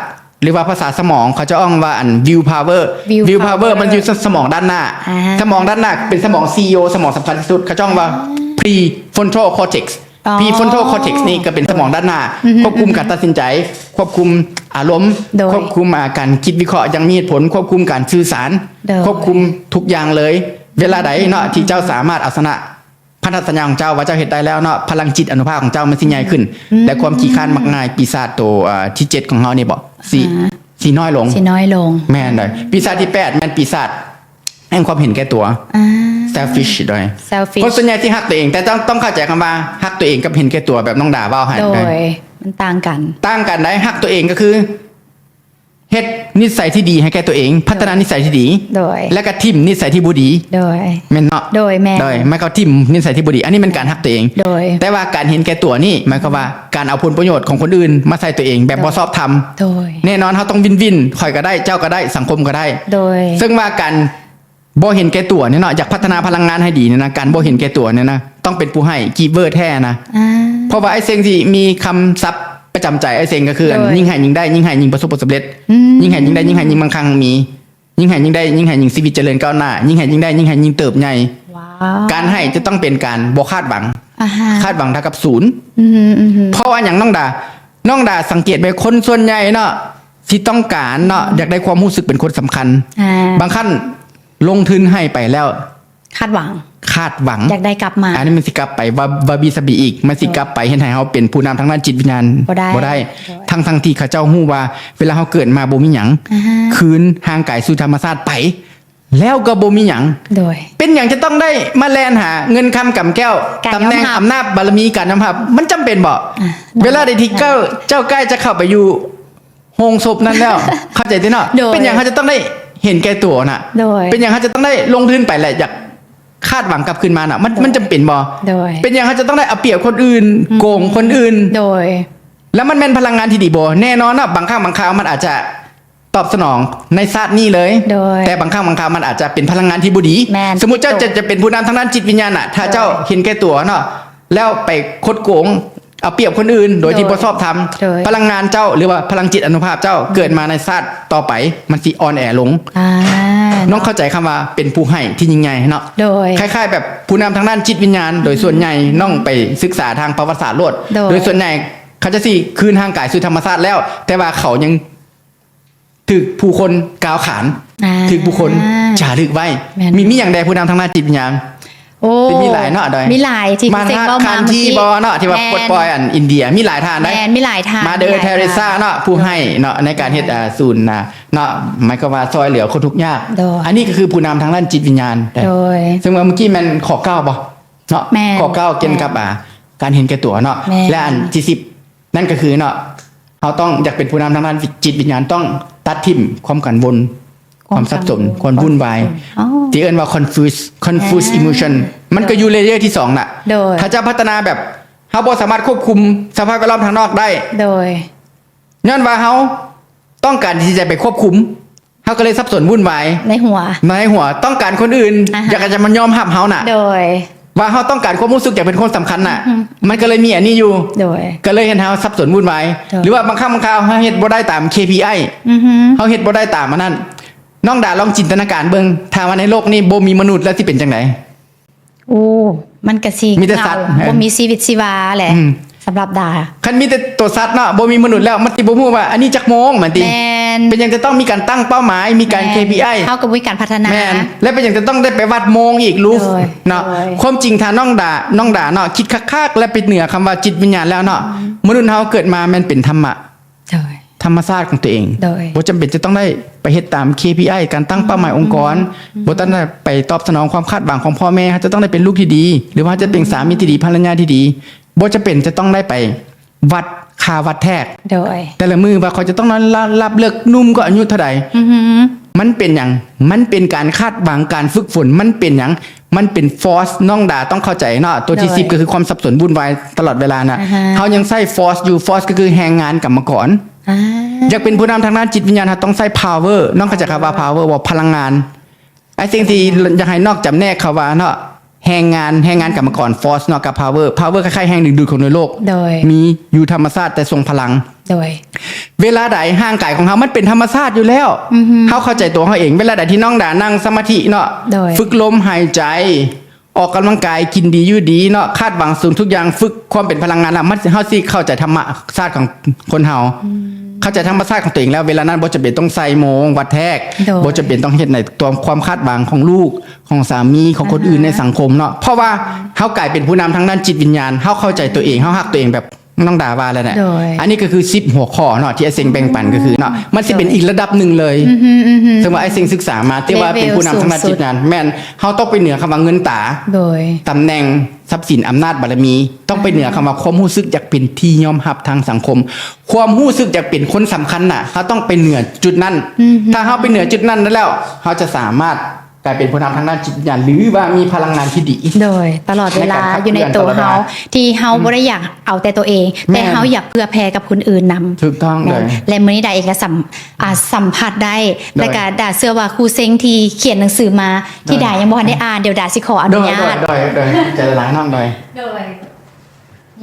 ຫຼືວ່າພາສາສະໝອງ ເຂົາຈະເອີ້ນວ່າ ອັນ will power. Will power power ມັນຢູ່ສະ ສະໝອງດ້ານໜ້າ. ອ່າ ສະໝອງດ້ານໜ້າເປັນສະໝອງ ຊີອີໂອ ສະໝອງສຳຄັນທີ່ສຸດ ເຂົາຈະເອີ້ນວ່າ ອ່າ prefrontal cortex. ອໍ prefrontal cortex ນີ້ກໍເປັນສະໝອງດ້ານໜ້າ ອືຮຶ ຄວບຄຸມການຕັດສິນໃຈ, ອືຮຶ ຄວບຄຸມອາລົມ, ໂດຍ ຄວບຄຸມ ອ່າ ການຄິດວິເຄາະຢ່າງມີເຫດຜົນ, ຄວບຄຸມການສື່ສານ, ໂດຍ ຄວບຄຸມທຸກຢ່າງເລີຍ. ເວລາໃດເນາະ ອືມ ທີ່ເຈົ້າສາມາດເອົາຊະນະພັນທະສັນຍາຂອງເຈົ້າວ່າເຈົ້າເຮັດໄດ້ແລ້ວເນາະ, ພະລັງຈິດອານຸພາບຂອງເຈົ້າມັນຊິໃຫຍ່ຂຶ້ນ ອືມ ແລະ ຄວາມຂີ້ຄ້ານມັກງ່າຍ ປີສາດໂຕ ອ່າ ທີເຈັດຂອງເຮົານີ້ບໍ ຊິ ອ່າ ຊິນ້ອຍລົງ. ຊິນ້ອຍລົງ. ແມ່ນເດ. ປີສາດທີແປດແມ່ນປີສາດແຫ່ງຄວາມເຫັນແກ່ຕົວ. ອ່າ selfish ໂດຍ. selfish ຄົນສ່ວນໃຫຍ່ທີ່ຮັກຕົວເອງ, ແຕ່ຕ້ອງ ຕ້ອງເຂົ້າໃຈຄຳວ່າຮັກຕົວເອງກັບເຫັນແກ່ຕົວແບບນ້ອງດາເວົ້າຫັ້ນ. ໂດຍ ໂດຍ ມັນຕ່າງກັນ. ຕ່າງກັນໄດ໋. ຮັກຕົວເອງກໍຄືເຮັດນິດໄສທີ່ດີໃຫ້ແກ່ຕົວເອງ, ໂດຍ ພັດທະນານິດໄສທີ່ດີ. ໂດຍ ແລ້ວກໍຖິ້ມນິດໄສທີ່ບໍ່ດີ. ໂດຍ ແມ່ນເນາະ? ໂດຍ ແມ່ນ. ໂດຍ ໝາຍຄວາມຖິ້ມນິດໄສທີ່ບໍ່ດີ, ອັນນີ້ແມ່ນການຮັກຕົວເອງ. ໂດຍ ແຕ່ວ່າການເຫັນແກ່ຕົວນີ້ ໝາຍຄວາມວ່າ ອືມ ການເອົາຜົນປະໂຫຍດຂອງຄົນອື່ນມາໃສ່ຕົວເອງແບບ ໂດຍ ບໍ່ຊອບທຳ. ໂດຍ ແນ່ນອນເຮົາຕ້ອງວິນວິນ, ຂ້ອຍກໍໄດ້, ເຈົ້າກໍໄດ້, ສັງຄົມກໍໄດ້. ໂດຍ ເຊິ່ງວ່າການບໍ່ເຫັນແກ່ຕົວນີ້ເນາະ, ຢາກພັດທະນາພະລັງງານໃຫ້ດີນີ້ນະ, ການບໍ່ເຫັນແກ່ຕົວນີ້ນະ ຕ້ອງເປັນຜູ້ໃຫ້, giver ແທ້ນະ. ອ່າ ເພາະວ່າອ້າຍເຊັງຊິມີຄຳສັບປະຈຳໃຈອ້າຍເຊັງ ກໍຄື ໂດຍ ຍິ່ງໃຫ້ຍິ່ງໄດ້, ຍິ່ງໃຫ້ຍິ່ງປະສົບຜົນສຳເລັດ. ອືມ ຍິ່ງໃຫ້ຍິ່ງໄດ້, ຍິ່ງໃຫ້ຍິ່ງມັງຄັງມີ. ຍິ່ງໃຫ້ຍິ່ງໄດ້, ຍິ່ງໃຫ້ຍິ່ງຊີວິດຈະເລີນກ້າວໜ້າ, ຍິ່ງໃຫ້ຍິ່ງໄດ້, ຍິ່ງໃຫ້ຍິ່ງເຕີບໃຫຍ່. ວ້າວ ການໃຫ້ຈະຕ້ອງເປັນການບໍ່ຄາດຫວັງ. ອ່າຮະ ຄາດຫວັງເທົ່າກັບສູນ. ອືມໆ ເພາະວ່າຫຍັງນ້ອງດາ? ນ້ອງດາສັງເກດໄວ້ ຄົນສ່ວນໃຫຍ່ເນາະ ຊິຕ້ອງການເນາະ ອືມ ຢາກໄດ້ຄວາມຮູ້ສຶກເປັນຄົນສຳຄັນ. ອ່າ ບາງຄັ້ງລົງທຶນໃຫ້ໄປແລ້ວ ຄາດຫວັງ ຄາດຫວັງ ຢາກໄດ້ກັບມາ. ອັນນີ້ມັນຊິກັບໄປວ່າ ວາບີສະບີອີກ, ມັນຊິ ໂດຍ ກັບໄປເຮັດໃຫ້ເຮົາເປັນຜູ້ນຳທາງດ້ານຈິດວິນຍານ ບໍ່ໄດ້ ບໍ່ໄດ້. ໂດຍ ທັງໆທີ່ເຂົາເຈົ້າຮູ້ວ່າເວລາເຮົາເກີດມາບໍ່ມີຫຍັງ, ອ່າຮະ ຄືນຮ່າງກາຍສູ່ທຳມະຊາດໄປ ແລ້ວກໍບໍ່ມີຫຍັງ. ໂດຍ ເປັນຫຍັງຈະຕ້ອງໄດ້ມາແລ່ນຫາເງິນຄຳກຳແກ້ວ, ຕຳແໜ່ງ, ອຳນາດ, ບາລະມີ, ການຍອມຮັບ, ມັນຈຳເປັນບໍ? ອ່າ ເວລາໃດທີ່ເຈົ້າ ເຈົ້າໃກ້ຈະເຂົ້າໄປຢູ່ ໂຮງສົບນັ້ນແລ້ວ ເຂົ້າໃຈຕິເນາະ? ໂດຍ ເປັນຫຍັງເຮົາຈະຕ້ອງໄດ້ເຫັນແກ່ຕົວນະ? ໂດຍ ເປັນຫຍັງເຮົາຈະຕ້ອງໄດ້ລົງທຶນໄປ ແລະ ຢາກຄາດຫວັງກັບຄືນມານະ? ມັນ ໂດຍ ມັນຈຳເປັນບໍ່? ໂດຍ ເປັນຫຍັງເຮົາຈະຕ້ອງໄດ້ເອົາປຽບຄົນອື່ນ, ອືມ ໂກງຄົນອື່ນ? ໂດຍ ແລ້ວມັນແມ່ນພະລັງງານທີ່ດີບໍ່? ແນ່ນອນເນາະ ບາງຄັ້ງບາງຄາວມັນອາດຈະຕອບສະໜອງໃນຊາດນີ້ເລີຍ, ໂດຍ ແຕ່ບາງຄັ້ງບາງຄາວມັນອາດຈະເປັນພະລັງງານທີ່ບໍ່ດີ. ແມ່ນ ສົມມຸດເຈົ້າ ໂດຍ ຈະ ຈະເປັນຜູ້ນຳທາງດ້ານຈິດວິນຍານນະ, ຖ້າເຈົ້າ ໂດຍ ເຫັນແກຕົວເນາະ ແລ້ວໄປຄົດໂກງ ເອົາປຽບຄົນອື່ນ ໂດຍທີ່ ໂດຍ ບໍ່ຊອບທຳ ໂດຍ ພະລັງງານເຈົ້າ ຫຼືວ່າພະລັງຈິດອານຸພາບເຈົ້າ ເກີດມາໃນຊາດຕໍ່ໄປ ມັນຊິອ່ອນແອລົງ. ອ່າ ນ້ອງເຂົ້າໃຈຄຳວ່າເປັນຜູ້ໃຫ້ທີ່ຍິ່ງໃຫຍ່ເນາະ ໂດຍ ຄ້າຍໆແບບຜູ້ນຳທາງດ້ານຈິດວິນຍານ ໂດຍສ່ວນໃຫຍ່ນ້ອງໄປສຶກສາທາງປະຫວັດສາດໂລດ ໂດຍ ໂດຍສ່ວນໃຫຍ່ເຂົາຈະຊິຄືນຮ່າງກາຍສູ່ທຳມະຊາດແລ້ວ ແຕ່ວ່າເຂົາຍັງ ຖືກຜູ້ຄົນກ່າວຂານ ອ່າ ຖືກຜູ້ຄົນຈາລຶກໄວ້ ແມ່ນ ມີ ມີຫຍັງແດ່ຜູ້ນຳທາງດ້ານຈິດວິນຍານ? ໂອ້ ມີຫຼາຍເນາະ ໂດຍ ມີຫຼາຍທີ່ ມາດາ ຄັນທີບໍເນາະ ທີ່ວ່າປົດປ່ອຍອັນອິນເດຍ ມີຫຼາຍທ່ານໄດ໋ ແມ່ນ ມີຫຼາຍທ່ານ ມາເດີ ເທີເຣຊາເນາະ ຜູ້ໃຫ້ເນາະ ໃນການເຮັດ ອ່າ ສູນນະເນາະ ໝາຍຄວາມວ່າຊ່ອຍເຫຼືອຄົນທຸກຍາກ ໂດຍ ອັນນີ້ກໍຄືຜູ້ນຳທາງດ້ານຈິດວິນຍານ ໂດຍ ເຊິ່ງວ່າເມື່ອກີ້ແມ່ນຂໍ້ເກົ້າບໍເນາະ ແມ່ນ ຂໍ້ເກົ້າກ່ຽວກັບ ແມ່ນ ອ່າ ການເຫັນແກ່ຕົວເນາະ ແມ່ນ ແລະ ອັນທີສິບ ນັ້ນກໍຄືເນາະ ເຮົາຕ້ອງຢາກເປັນຜູ້ນຳທາງດ້ານຈິດວິນຍານ ຕ້ອງຕັດຖິ້ມຄວາມກັງວົນ ຄວາມສັບສົນ ຄວາມວຸ່ນວາຍ ທີ່ເອີ້ນວ່າ confuse confuse emotion ມັນກໍຢູ່ layer ທີສອງນະ ໂດຍ ຖ້າຈະພັດທະນາແບບເຮົາບໍ່ສາມາດຄວບຄຸມສະພາບແວດລ້ອມທາງນອກໄດ້ ໂດຍ ຍ້ອນວ່າເຮົາຕ້ອງການທີ່ຈະໄປຄວບຄຸມ ເຮົາກໍເລີຍສັບສົນວຸ່ນວາຍໃນຫົວ ໃນຫົວ ຕ້ອງການຄົນອື່ນ ອ່າຮະ ຢາກຈະມາຍອມຮັບເຮົານະ ໂດຍ ວ່າເຮົາຕ້ອງການຄວາມຮູ້ສຶກຢາກເປັນຄົນສຳຄັນນະ ອືຮຶ ມັນກໍເລີຍມີອັນນີ້ຢູ່ ໂດຍ ກໍເລີຍເຮັດໃຫ້ເຮົາສັບສົນວຸ່ນວາຍ ໂດຍ ຫຼືວ່າບາງຄັ້ງບາງຄາວເຮົາເຮັດບໍ່ໄດ້ຕາມ ເຄພີໄອ ອືຮຶ ເຮົາເຮັດບໍ່ໄດ້ຕາມອັນນັ້ນ ນ້ອງດາລອງຈິນຕະນາການເບິ່ງ ຖ້າວ່າໃນໂລກນີ້ບໍ່ມີມະນຸດແລ້ວຊິເປັນຈັ່ງໃດ? ໂອ້ ມັນກະຊິມີແຕ່ສັດ ເຫງົາ ບໍ່ມີຊີວິດຊີວາແຫຼະ ອືມ ສຳລັບດາ ຄັນມີແຕ່ໂຕສັດເນາະ ບໍ່ມີມະນຸດແລ້ວ ມັນຊິບໍ່ຮູ້ວ່າອັນນີ້ຈັກໂມງ ແມ່ນຕິ ແມ່ນ ເປັນຫຍັງຈະຕ້ອງມີການຕັ້ງເປົ້າໝາຍ ມີການ ແມ່ນ ເຄພີໄອ ເຮົາກໍບໍ່ມີການພັດທະນາ ແມ່ນ ແລະ ເປັນຫຍັງຈະຕ້ອງໄດ້ໄປວັດໂມງອີກ ໂດຍ ເນາະ ໂດຍ ຄວາມຈິງຖ້ານ້ອງດາ ນ້ອງດາເນາະ ຄິດຄັກໆ ແລະ ໄປເໜືອຄຳວ່າຈິດວິນຍານແລ້ວເນາະ ອືມ ມະນຸດເຮົາເກີດມາແມ່ນເປັນທຳມະ ໂດຍ ທຳມະຊາດຂອງຕົວເອງ ໂດຍ ບໍ່ຈຳເປັນຈະຕ້ອງໄດ້ໄປເຮັດຕາມ ເຄພີໄອ ການຕັ້ງເປົ້າໝາຍອົງກອນ ອືມ ບໍ່ຕ້ອງໄດ້ໄປຕອບສະໜອງຄວາມຄາດຫວັງຂອງພໍ່ແມ່ ເຮົາຈະຕ້ອງໄດ້ເປັນລູກທີ່ດີ ຫຼືວ່າເຮົາຈະເປັນສາມີທີ່ດີ ພັນລະຍາທີ່ດີ ບໍ່ຈຳເປັນຈະຕ້ອງໄດ້ໄປວັດຄ່າວັດແທກ ໂດຍ ແຕ່ລະມື້ວ່າຂ້ອຍຈະຕ້ອງນອນຫຼັບເລິກ ໜຸ່ມກໍອາຍຸເທົ່າໃດ ອືຮຶ ມັນເປັນຫຍັງ? ມັນເປັນການຄາດຫວັງ ການຝຶກຝົນ ມັນເປັນຫຍັງ? ມັນເປັນ force ນ້ອງດາຕ້ອງເຂົ້າໃຈເນາະ ໂຕທີ ໂດຍ ສິບ ກໍຄືຄວາມສັບສົນວຸ່ນວາຍຕະຫຼອດເວລານະ ອ່າຮະ ເຮົາຍັງໃຊ້ force ຢູ່ force ກໍຄືແຮງງານກຳມະກອນ ອ່າ ຢາກເປັນຜູ້ນຳທາງດ້ານຈິດວິນຍານ ເຮົາຕ້ອງໃຊ້ power ນ້ອງເຂົ້າໃຈຄຳວ່າ power ບໍ່? ພະລັງງານ I think ທີ່ຢາກໃຫ້ນອກຈຳແນກຄຳວ່າເນາະ ແຮງງານ ແຮງງານກຳມະກອນ force ເນາະ ກັບ power power ຄ້າຍໆແຮງດຶງດູດຂອງໃນໂລກ ໂດຍ ມີຢູ່ທຳມະຊາດແຕ່ຊົງພະລັງ ໂດຍ ເວລາໃດຮ່າງກາຍຂອງເຮົາມັນເປັນທຳມະຊາດຢູ່ແລ້ວ ອືຮຶ ເຮົາເຂົ້າໃຈຕົວເຮົາເອງ ເວລາໃດທີ່ນ້ອງດານັ່ງສະມາທິເນາະ ໂດຍ ຝຶກລົມຫາຍໃຈ ອອກກຳລັງກາຍ ກິນດີຢູ່ດີເນາະ ຄາດຫວັງສູງທຸກຢ່າງ ຝຶກຄວາມເປັນພະລັງງານແລ້ວ ມັນ ເຮົາຊິເຂົ້າໃຈທຳມະຊາດຂອງຄົນເຮົາ ອືມ ເຂົ້າໃຈທຳມະຊາດຂອງຕົວເອງແລ້ວ ເວລານັ້ນບໍ່ຈຳເປັນຕ້ອງໃສ່ໂມງວັດແທກ ໂດຍ ບໍ່ຈຳເປັນຕ້ອງເຮັດໃນຕົວຄວາມຄາດຫວັງຂອງລູກ ຂອງສາມີ ຂອງຄົນອື່ນ ອ່າຮະ ໃນສັງຄົມເນາະ ເພາະວ່າເຮົາກາຍເປັນຜູ້ນຳທາງດ້ານຈິດວິນຍານ ເຮົາເຂົ້າໃຈຕົວເອງ ເຮົາຮັກຕົວເອງແບບ ນ້ອງດາວ່າແລ້ວນະ ໂດຍ ອັນນີ້ກໍຄືສິບຫົວຂໍ້ເນາະ ທີ່ອ້າຍເສັງແບ່ງປັນກໍຄືເນາະ ມັນຊິເປັນອີກລະດັບໜຶ່ງເລີຍ ອືຮຶ ອືຮຶ ເຊິ່ງວ່າອ້າຍເສັງສຶກສາມາ ແຕ່ວ່າເປັນຜູ້ນຳທາງດ້ານຈິດວິນຍານ ແມ່ນ ເຮົາຕ້ອງໄປເໜືອຄຳວ່າເງິນຕາ ໂດຍ ຕຳແໜ່ງ ຊັບສິນ ອຳນາດ ບາລະມີ ຕ້ອງໄປເໜືອຄຳວ່າຄວາມຮູ້ສຶກຢາກເປັນທີ່ຍອມຮັບທາງສັງຄົມ ຄວາມຮູ້ສຶກຢາກເປັນຄົນສຳຄັນນະ ເຮົາຕ້ອງໄປເໜືອຈຸດນັ້ນ ອືຮຶ ຖ້າເຮົາໄປເໜືອຈຸດນັ້ນໄດ້ແລ້ວ ເຮົາຈະສາມາດ ກາຍເປັນຜູ້ນຳທາງດ້ານຈິດວິນຍານ ຫຼືວ່າມີພະລັງງານທີ່ດີ ໂດຍ ຕະຫຼອດເວລາ ໃນການຂັບເຄື່ອນ ຢູ່ໃນໂຕເຮົາ ຕະຫຼອດເວລາ ທີ່ເຮົາ ອືມ ບໍ່ໄດ້ຢາກເອົາແຕ່ໂຕເອງ ແມ່ນ ແຕ່ເຮົາຢາກເພື່ອແຜ່ກັບຄົນອື່ນນຳ ຖືກຕ້ອງ ແມ່ນ ເລີຍ ແລະ ມື້ນີ້ດາເອງກໍສຳ ອ່າ ສຳຜັດໄດ້ ໂດຍ ແລະ ກໍດາເຊື່ອວ່າຄູເຊັງທີ່ຂຽນໜັງສືມາ ທີ່ ໂດຍ ດາຍັງບໍ່ທັນໄດ້ອ່ານ ດຽວດາຊິຂໍອະນຸຍາດ ໂດຍ ໂດຍ ໂດຍ ໃຈຫຼາຍນ້ອງ ໂດຍ ໂດຍ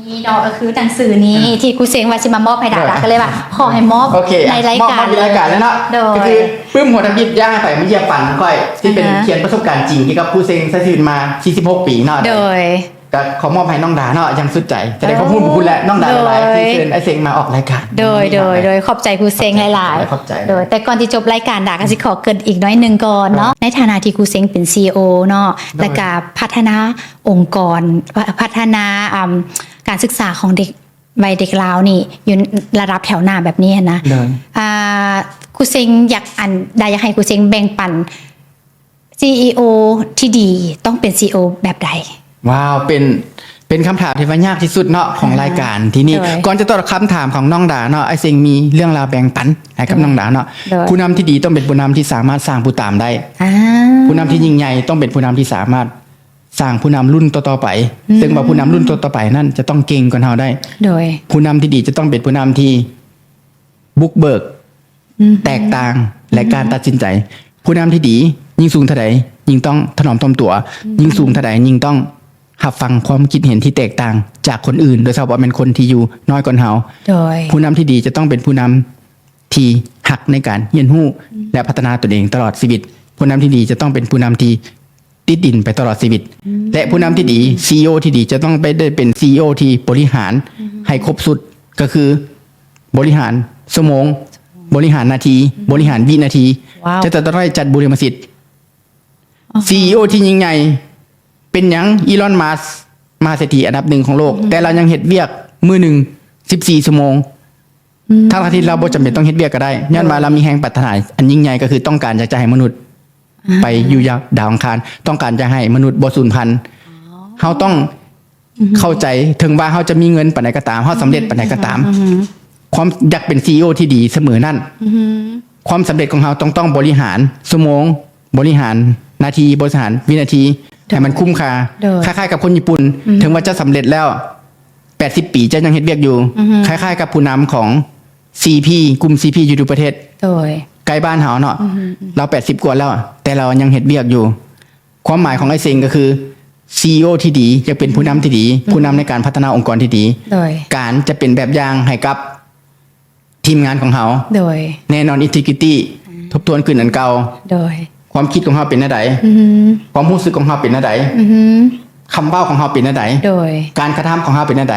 ນີ້ເນາະ ກໍຄືໜັງສືນີ້ ອ່າ ທີ່ຄູເຊັງວ່າຊິມາມອບໃຫ້ດາ ໂດຍ ດາກໍເລີຍວ່າຂໍໃຫ້ມອບ ໂອເຄ ໃນລາຍການ ມອບໃນລາຍການເລີຍເນາະ ໂດຍ ກໍຄືປຶ້ມຫົວທຳອິດ ຢ່າໃຫ້ໃຜມາຢຽບຝັນຂອງຂ້ອຍ ທີ່ເປັນ ອ່າຮະ ຂຽນປະສົບການຈິງກ່ຽວກັບຄູເຊັງໃຊ້ຊີວິດມາສີ່ສິບຫົກປີເນາະ ໂດຍ ກໍຂໍມອບໃຫ້ນ້ອງດາເນາະ ຢ່າງສຸດໃຈ ຈະໄດ້ຂອບຄຸນບຸນຄຸນ ແລະ ນ້ອງດາຫຼາຍໆ ໂດຍ ທີ່ເຊີນອ້າຍເຊັງມາອອກລາຍການ ໂດຍ ໂດຍ ໂດຍ ຂອບໃຈຄູເຊັງຫຼາຍໆ ຂອບໃຈ ໂດຍ ແຕ່ກ່ອນທີ່ຈົບລາຍການ ດາກໍຊິຂໍເກີ່ນອີກໜ້ອຍໜຶ່ງກ່ອນເນາະ ໂດຍ ໃນຖານະທີ່ຄູເຊັງເປັນ ຊີອີໂອ ເນາະ ໂດຍ ແລ້ວກໍພັດທະນາ ອົງກອນ ພະ ພັດທະນາ ອ່າ ການສຶກສາຂອງເດັກ ໄວເດັກລາວນີ້ຢູ່ລະດັບແຖວໜ້າແບບນີ້ຫັ້ນນະ ໂດຍ ອ່າ ຄູເຊັງຢາກ ອັນ ດາຢາກໃຫ້ຄູເຊັງແບ່ງປັນ ຊີອີໂອ ທີ່ດີຕ້ອງເປັນ ຊີອີໂອ ແບບໃດ? ວ້າວ ເປັນ ເປັນຄຳຖາມທີ່ວ່າຍາກທີ່ສຸດເນາະ ຂອງ ອ່າ ລາຍການທີ່ນີ້ ໂດຍ ກ່ອນຈະຕອບຄຳຖາມຂອງນ້ອງດາເນາະ ອ້າຍເຊັງມີເລື່ອງລາວແບ່ງປັນໃຫ້ກັບ ໂດຍ ນ້ອງດາເນາະ ໂດຍ ຜູ້ນຳທີ່ດີຕ້ອງເປັນຜູ້ນຳທີ່ສາມາດສ້າງຜູ້ຕາມໄດ້ ອ່າ ຜູ້ນຳທີ່ຍິ່ງໃຫຍ່ຕ້ອງເປັນຜູ້ນຳທີ່ສາມາດ ສ້າງຜູ້ນຳລຸ້ນຕໍ່ໆໄປ ອືມ ເຊິ່ງວ່າຜູ້ນຳລຸ້ນຕໍ່ໆໄປນັ້ນຈະຕ້ອງເກັ່ງກວ່າເຮົາໄດ້ ໂດຍ ຜູ້ນຳທີ່ດີຈະຕ້ອງເປັນຜູ້ນຳທີ່ບຸກເບີກ ອືມ ແຕກຕ່າງ ແລະ ອືມ ການຕັດສິນໃຈ ຜູ້ນຳທີ່ດີຍິ່ງສູງເທົ່າໃດ ຍິ່ງຕ້ອງຖະໜອມຖ່ອມຕົວ ອືມ ຍິ່ງສູງເທົ່າໃດ ຍິ່ງຕ້ອງ ຮັບຟັງຄວາມຄິດເຫັນທີ່ແຕກຕ່າງຈາກຄົນອື່ນ, ໂດຍສະເພາະແມ່ນຄົນທີ່ຢູ່ນ້ອຍກວ່າເຮົາ. ໂດຍ ຜູ້ນຳທີ່ດີຈະຕ້ອງເປັນຜູ້ນຳທີ່ຮັກໃນການຮຽນຮູ້ ແລະ ພັດທະນາຕົນເອງຕະຫຼອດຊີວິດ. ຜູ້ນຳທີ່ດີຈະຕ້ອງເປັນຜູ້ນຳທີ່ຕິດດິນໄປຕະຫຼອດຊີວິດ ແລະ ຜູ້ນຳທີ່ດີ ຊີອີໂອ ທີ່ດີຈະຕ້ອງໄປໄດ້ເປັນ ຊີອີໂອ ທີ່ບໍລິຫານໃຫ້ຄົບຊຸດ ກໍຄືບໍລິຫານຊົ່ວໂມງ, ບໍລິຫານນາທີ, ບໍລິຫານວິນາທີ. ວ້າວ ຈະຕ້ອງໄດ້ຈັດບຸລິມະສິດ. ອືຮຶ ຊີອີໂອ ທີ່ຍິ່ງໃຫຍ່ ເປັນຫຍັງ ອີລອນ ມັສ ມະຫາເສດຖີອັນດັບໜຶ່ງຂອງໂລກ ແຕ່ລາວຍັງເຮັດວຽກມື້ໜຶ່ງສິບສີ່ຊົ່ວໂມງ ທັງໆທີ່ລາວບໍ່ຈຳເປັນຕ້ອງເຮັດວຽກກໍໄດ້ ຍ້ອນວ່າລາວມີແຮງປາດຖະໜາອັນຍິ່ງໃຫຍ່ ກໍຄືຕ້ອງການຢາກຈະໃຫ້ມະນຸດໄປຢູ່ດາວອັງຄານ, ຕ້ອງການຢາກໃຫ້ມະນຸດບໍ່ສູນພັນ. ເຮົາຕ້ອງເຂົ້າໃຈ ເຖິງວ່າເຮົາຈະມີເງິນປານໃດກໍຕາມ, ເຮົາສຳເລັດປານໃດກໍຕາມ, ຄວາມຢາກເປັນ ຊີອີໂອ ທີ່ດີສະເໝີນັ້ນ, ຄວາມສຳເລັດຂອງເຮົາຕ້ອງ ຕ້ອງບໍລິຫານຊົ່ວໂມງ, ບໍລິຫານນາທີ, ບໍລິຫານວິນາທີໃຫ້ມັນຄຸ້ມຄ່າ. ຄ້າຍໆກັບຄົນຍີ່ປຸ່ນ, ເຖິງວ່າຈະສຳເລັດແລ້ວ ແປດສິບປີເຈົ້າຍັງເຮັດວຽກຢູ່. ຄ້າຍໆກັບຜູ້ນຳຂອງ ຊີພີ ກຸ່ມ ຊີພີ ຢູ່ທຸກປະເທດ ໂດຍ ໃກ້ບ້ານເຮົາເນາະ, ລາວແປດສິບກວ່າແລ້ວ ແຕ່ລາວຍັງເຮັດວຽກຢູ່. ຄວາມໝາຍຂອງອ້າຍເຊັງກໍຄື ຊີອີໂອ ທີ່ດີ ຢາກເປັນຜູ້ນຳທີ່ດີ, ຜູ້ນຳໃນການພັດທະນາອົງກອນທີ່ດີ, ໂດຍ ການຈະເປັນແບບຢ່າງໃຫ້ກັບທີມງານຂອງເຮົາ, ໂດຍ ແນ່ນອນ ອິນທິກຣິຕີ ອືມ ທົບທວນຄືນອັນເກົ່າ, ໂດຍ ຄວາມຄິດຂອງເຮົາເປັນແນວໃດ, ຄວາມຮູ້ສຶກຂອງເຮົາເປັນແນວໃດ, ຄຳເວົ້າຂອງເຮົາເປັນແນວໃດ, ໂດຍ ການກະທຳຂອງເຮົາເປັນແນວໃດ,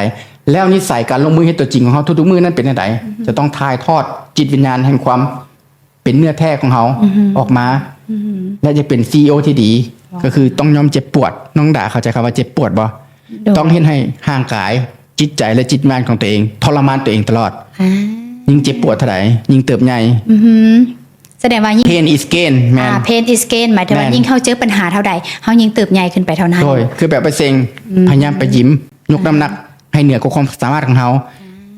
ແລ້ວນິໄສການລົງມືເຮັດຕົວຈິງຂອງເຮົາທຸກໆມື້ນັ້ນເປັນແນວໃດ, ຈະຕ້ອງຖ່າຍທອດຈິດວິນຍານແຫ່ງຄວາມເປັນເນື້ອແທ້ຂອງເຮົາອອກມາ ແລະ ຈະເປັນ ຊີອີໂອ ທີ່ດີ ກໍຄືຕ້ອງຍອມເຈັບປວດ. ນ້ອງດາເຂົ້າໃຈຄຳວ່າເຈັບປວດບໍ່? ໂດຍ ຕ້ອງເຮັດໃຫ້ຮ່າງກາຍ, ຈິດໃຈ ແລະ ຈິດວິນຍານຂອງຕົວເອງທໍລະມານຕົວເອງຕະຫຼອດ. ຍິ່ງເຈັບປວດເທົ່າໃດ ຍິ່ງເຕີບໃຫຍ່. ສະແດງວ່າຍິ່ງ pain is gain ແມ່ນ pain is gain ໝາຍເຖິງວ່າ ແມ່ນ ຍິ່ງເຮົາເຈີບັນຫາເທົ່າໃດ ເຮົາຍິ່ງເຕີບໃຫຍ່ຂຶ້ນໄປເທົ່ານັ້ນ. ໂດຍ ຄືແບບອ້າຍເຊັງ ພະຍາຍາມໄປຢິມ ຍົກນ້ຳໜັກໃຫ້ເໜືອກວ່າຄວາມສາມາດຂອງເຮົາ,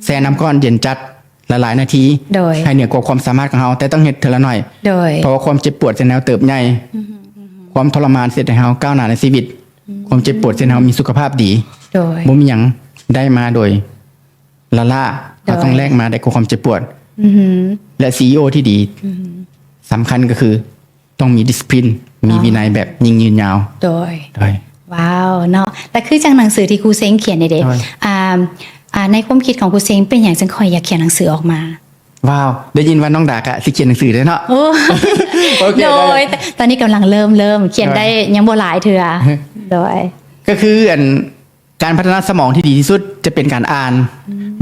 ແຊ່ນ້ຳຮ້ອນເຢັນຈັດຫຼາຍໆນາທີ ໂດຍ ໃຫ້ເໜືອກວ່າຄວາມສາມາດຂອງເຮົາ, ແຕ່ຕ້ອງເຮັດເທື່ອລະໜ້ອຍ. ໂດຍ ເພາະວ່າຄວາມເຈັບປວດເຮັດໃຫ້ເຮົາເຕີບໃຫຍ່, ຄວາມທໍລະມານເຮັດໃຫ້ເຮົາກ້າວໜ້າໃນຊີວິດ, ຄວາມເຈັບປວດເຮັດໃຫ້ເຮົາມີສຸຂະພາບດີ. ໂດຍ ບໍ່ມີຫຍັງໄດ້ມາໂດຍ ລ້າໆ ເຮົາຕ້ອງແລກມາໄດ້ກັບຄວາມເຈັບປວດ. ແລະ ຊີອີໂອ ທີ່ດີ ສຳຄັນກໍຄືຕ້ອງມີດິສຊິບລິນ ມີວິໄນແບບຍິ່ງຍືນຍາວ. ໂດຍ ໂດຍ ວ້າວ ເນາະ ແລະ ຄືຈັ່ງໜັງສືທີ່ຄູເຊັງຂຽນນີ້ເດ້ ໂດຍ ອ່າ ອ່າ ໃນຄວາມຄິດຂອງຄູເຊັງ ເປັນຫຍັງຈຶ່ງຄ່ອຍຢາກຂຽນໜັງສືອອກມາ? ວ້າວ ໄດ້ຍິນວ່ານ້ອງດາກະຊິຂຽນໜັງສືເດ້ເນາະ. ໂອ້ ໂອເຄ ໂດຍ ໂດຍ ຕອນນີ້ກຳລັງເລີ່ມ ເລີ່ມຂຽນໄດ້ ໂດຍ ຍັງບໍ່ຫຼາຍເທື່ອ. ໂດຍ ກໍຄືອັນ ການພັດທະນາສະໝອງທີ່ດີທີ່ສຸດຈະເປັນການອ່ານ.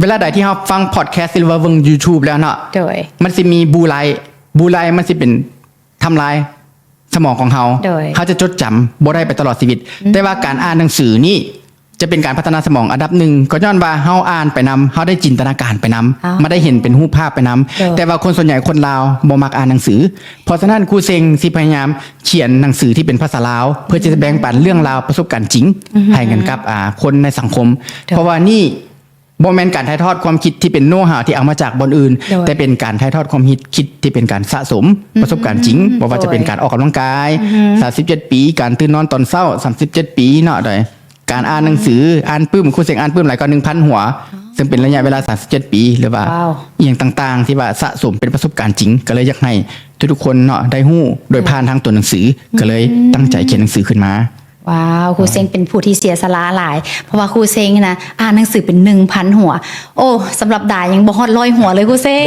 ເວລາໃດທີ່ເຮົາຟັງພອດແຄສ ຫຼືວ່າເບິ່ງ YouTube ແລ້ວເນາະ ໂດຍ ມັນຊິມີບລູໄລ, ບລູໄລມັນຊິເປັນທຳລາຍສະໝອງຂອງເຮົາ, ໂດຍ ເຮົາຈະຈົດຈຳບໍ່ໄດ້ໄປຕະຫຼອດຊີວິດ. ແຕ່ວ່າການອ່ານໜັງສືນີ້ຈະເປັນການພັດທະນາສະໝອງອັນດັບໜຶ່ງ, ກໍຍ້ອນວ່າເຮົາອ່ານໄປນຳ, ເຮົາໄດ້ຈິນຕະນາການໄປນຳ, ມາໄດ້ເຫັນເປັນຮູບພາບໄປນຳ. ແຕ່ວ່າຄົນສ່ວນໃຫຍ່ຄົນລາວບໍ່ມັກອ່ານໜັງສື. ເພາະສະນັ້ນ ຄູເຊັງຊິພະຍາຍາມຂຽນໜັງສືທີ່ເປັນພາສາລາວ ເພື່ອທີ່ຈະແບ່ງປັນເລື່ອງລາວປະສົບການຈິງ ໃຫ້ກັນກັບ ອ່າ ຄົນໃນສັງຄົມ. ເພາະວ່ານີ້ບໍ່ແມ່ນການຖ່າຍທອດຄວາມຄິດທີ່ເປັນໂນຮາວທີ່ເອົາມາຈາກບ່ອນອື່ນ, ແຕ່ເປັນການຖ່າຍທອດຄວາມຄິດທີ່ເປັນການສະສົມປະສົບການຈິງ, ບໍ່ວ່າຈະເປັນການອອກກຳລັງກາຍ ສາມສິບເຈັດປີ, ການຕື່ນນອນຕອນເຊົ້າ ສາມສິບເຈັດປີເນາະ, ໂດຍ ການອ່ານໜັງສື, ອ່ານປຶ້ມ, ຄູເຊັງອ່ານປຶ້ມຫຼາຍກວ່າໜຶ່ງພັນຫົວ, ເຊິ່ງເປັນໄລຍະເວລາສາມສິບເຈັດປີ ຫຼືວ່າ ວ້າວ ອີ່ຫຍັງຕ່າງໆ ທີ່ວ່າສະສົມເປັນປະສົບການຈິງ, ກໍເລີຍຢາກໃຫ້ທຸກໆຄົນເນາະ ໄດ້ຮູ້ໂດຍຜ່ານທາງຕົວໜັງສື, ກໍເລີຍຕັ້ງໃຈຂຽນໜັງສືຂຶ້ນມາ. ວ້າວ ຄູເຊັງເປັນຜູ້ທີ່ເສຍສະຫຼະຫຼາຍ, ເພາະວ່າຄູເຊັງນະ ອ່ານໜັງສືເປັນໜຶ່ງພັນຫົວ. ໂອ້ ສຳລັບດາຍັງບໍ່ຮອດຮ້ອຍຫົວເລີຍຄູເຊັງ.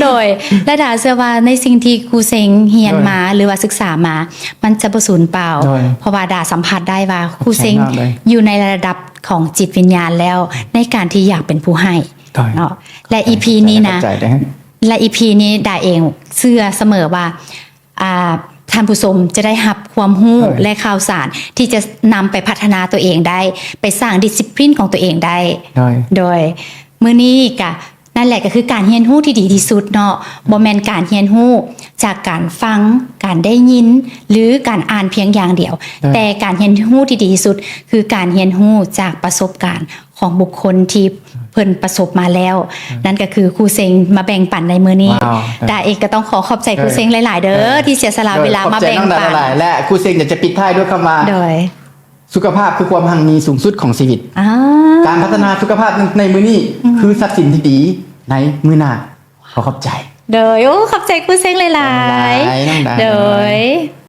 ໂດຍ ແລະ ດາເຊື່ອວ່າໃນສິ່ງທີ່ຄູເຊັງຮຽນມາ ໂດຍ ຫຼືວ່າສຶກສາມາ ມັນຈະບໍ່ສູນເປົ່າ, ໂດຍ ເພາະວ່າດາສຳຜັດໄດ້ວ່າ ຂອບໃຈ ຄູເຊັງ ມາກເລີຍ ຢູ່ໃນລະດັບຂອງຈິດວິນຍານແລ້ວ ໃນການທີ່ຢາກເປັນຜູ້ໃຫ້ ໂດຍ ເນາະ. ແລະ ອີພີນີ້ນະ ຂອບໃຈ ແລະ ອີພີນີ້ດາເອງເຊື່ອສະເໝີວ່າ ອ່າ ທ່ານຜູ້ຊົມຈະໄດ້ຮັບຄວາມຮູ້ ໂດຍ ແລະ ຂ່າວສານທີ່ຈະນຳໄປພັດທະນາຕົວເອງໄດ້, ໄປສ້າງດິສຊິບລິນຂອງຕົວເອງໄດ້. ໂດຍ ໂດຍ ມື້ນີ້ກະ ນັ້ນແຫຼະ ກໍຄືການຮຽນຮູ້ທີ່ດີທີ່ສຸດເນາະ, ບໍ່ແມ່ນການຮຽນຮູ້ຈາກການຟັງ, ການໄດ້ຍິນ ຫຼື ການອ່ານພຽງຢ່າງດຽວ, ໂດຍ ແຕ່ການຮຽນຮູ້ທີ່ດີທີ່ສຸດ ຄືການຮຽນຮູ້ຈາກປະສົບການຂອງບຸກຄົນທີ່ເພິ່ນປະສົບມາແລ້ວ, ໂດຍ ນັ້ນກໍຄືຄູເຊັງມາແບ່ງປັນໃນມື້ນີ້. ວ້າວ ດາເອງກໍຕ້ອງຂໍຂອບໃຈ ໂດຍ ຄູເຊັງຫຼາຍໆເດີ ໂດຍ ທີ່ເສຍສະຫຼະເວລາມາແບ່ງປັນ. ໂດຍ ຂອບໃຈນ້ອງດາຫຼາຍໆ ແລະ ຄູເຊັງຢາກຈະປິດທ້າຍດ້ວຍຄຳວ່າ ໂດຍ ສຸຂະພາບຄືຄວາມຮັ່ງມີສູງສຸດຂອງຊີວິດ. ອ່າ ການພັດທະນາສຸຂະພາບໃນມື້ນີ້ ອືມ ຄືຊັບສິນທີ່ດີໃນມື້ໜ້າ. ຂໍຂອບໃຈ. ໂດຍ ໂອ້ ຂອບໃຈຄູເຊັງຫຼາຍໆ. ຫຼາຍໆ ນ້ອງດາ. ໂດຍ.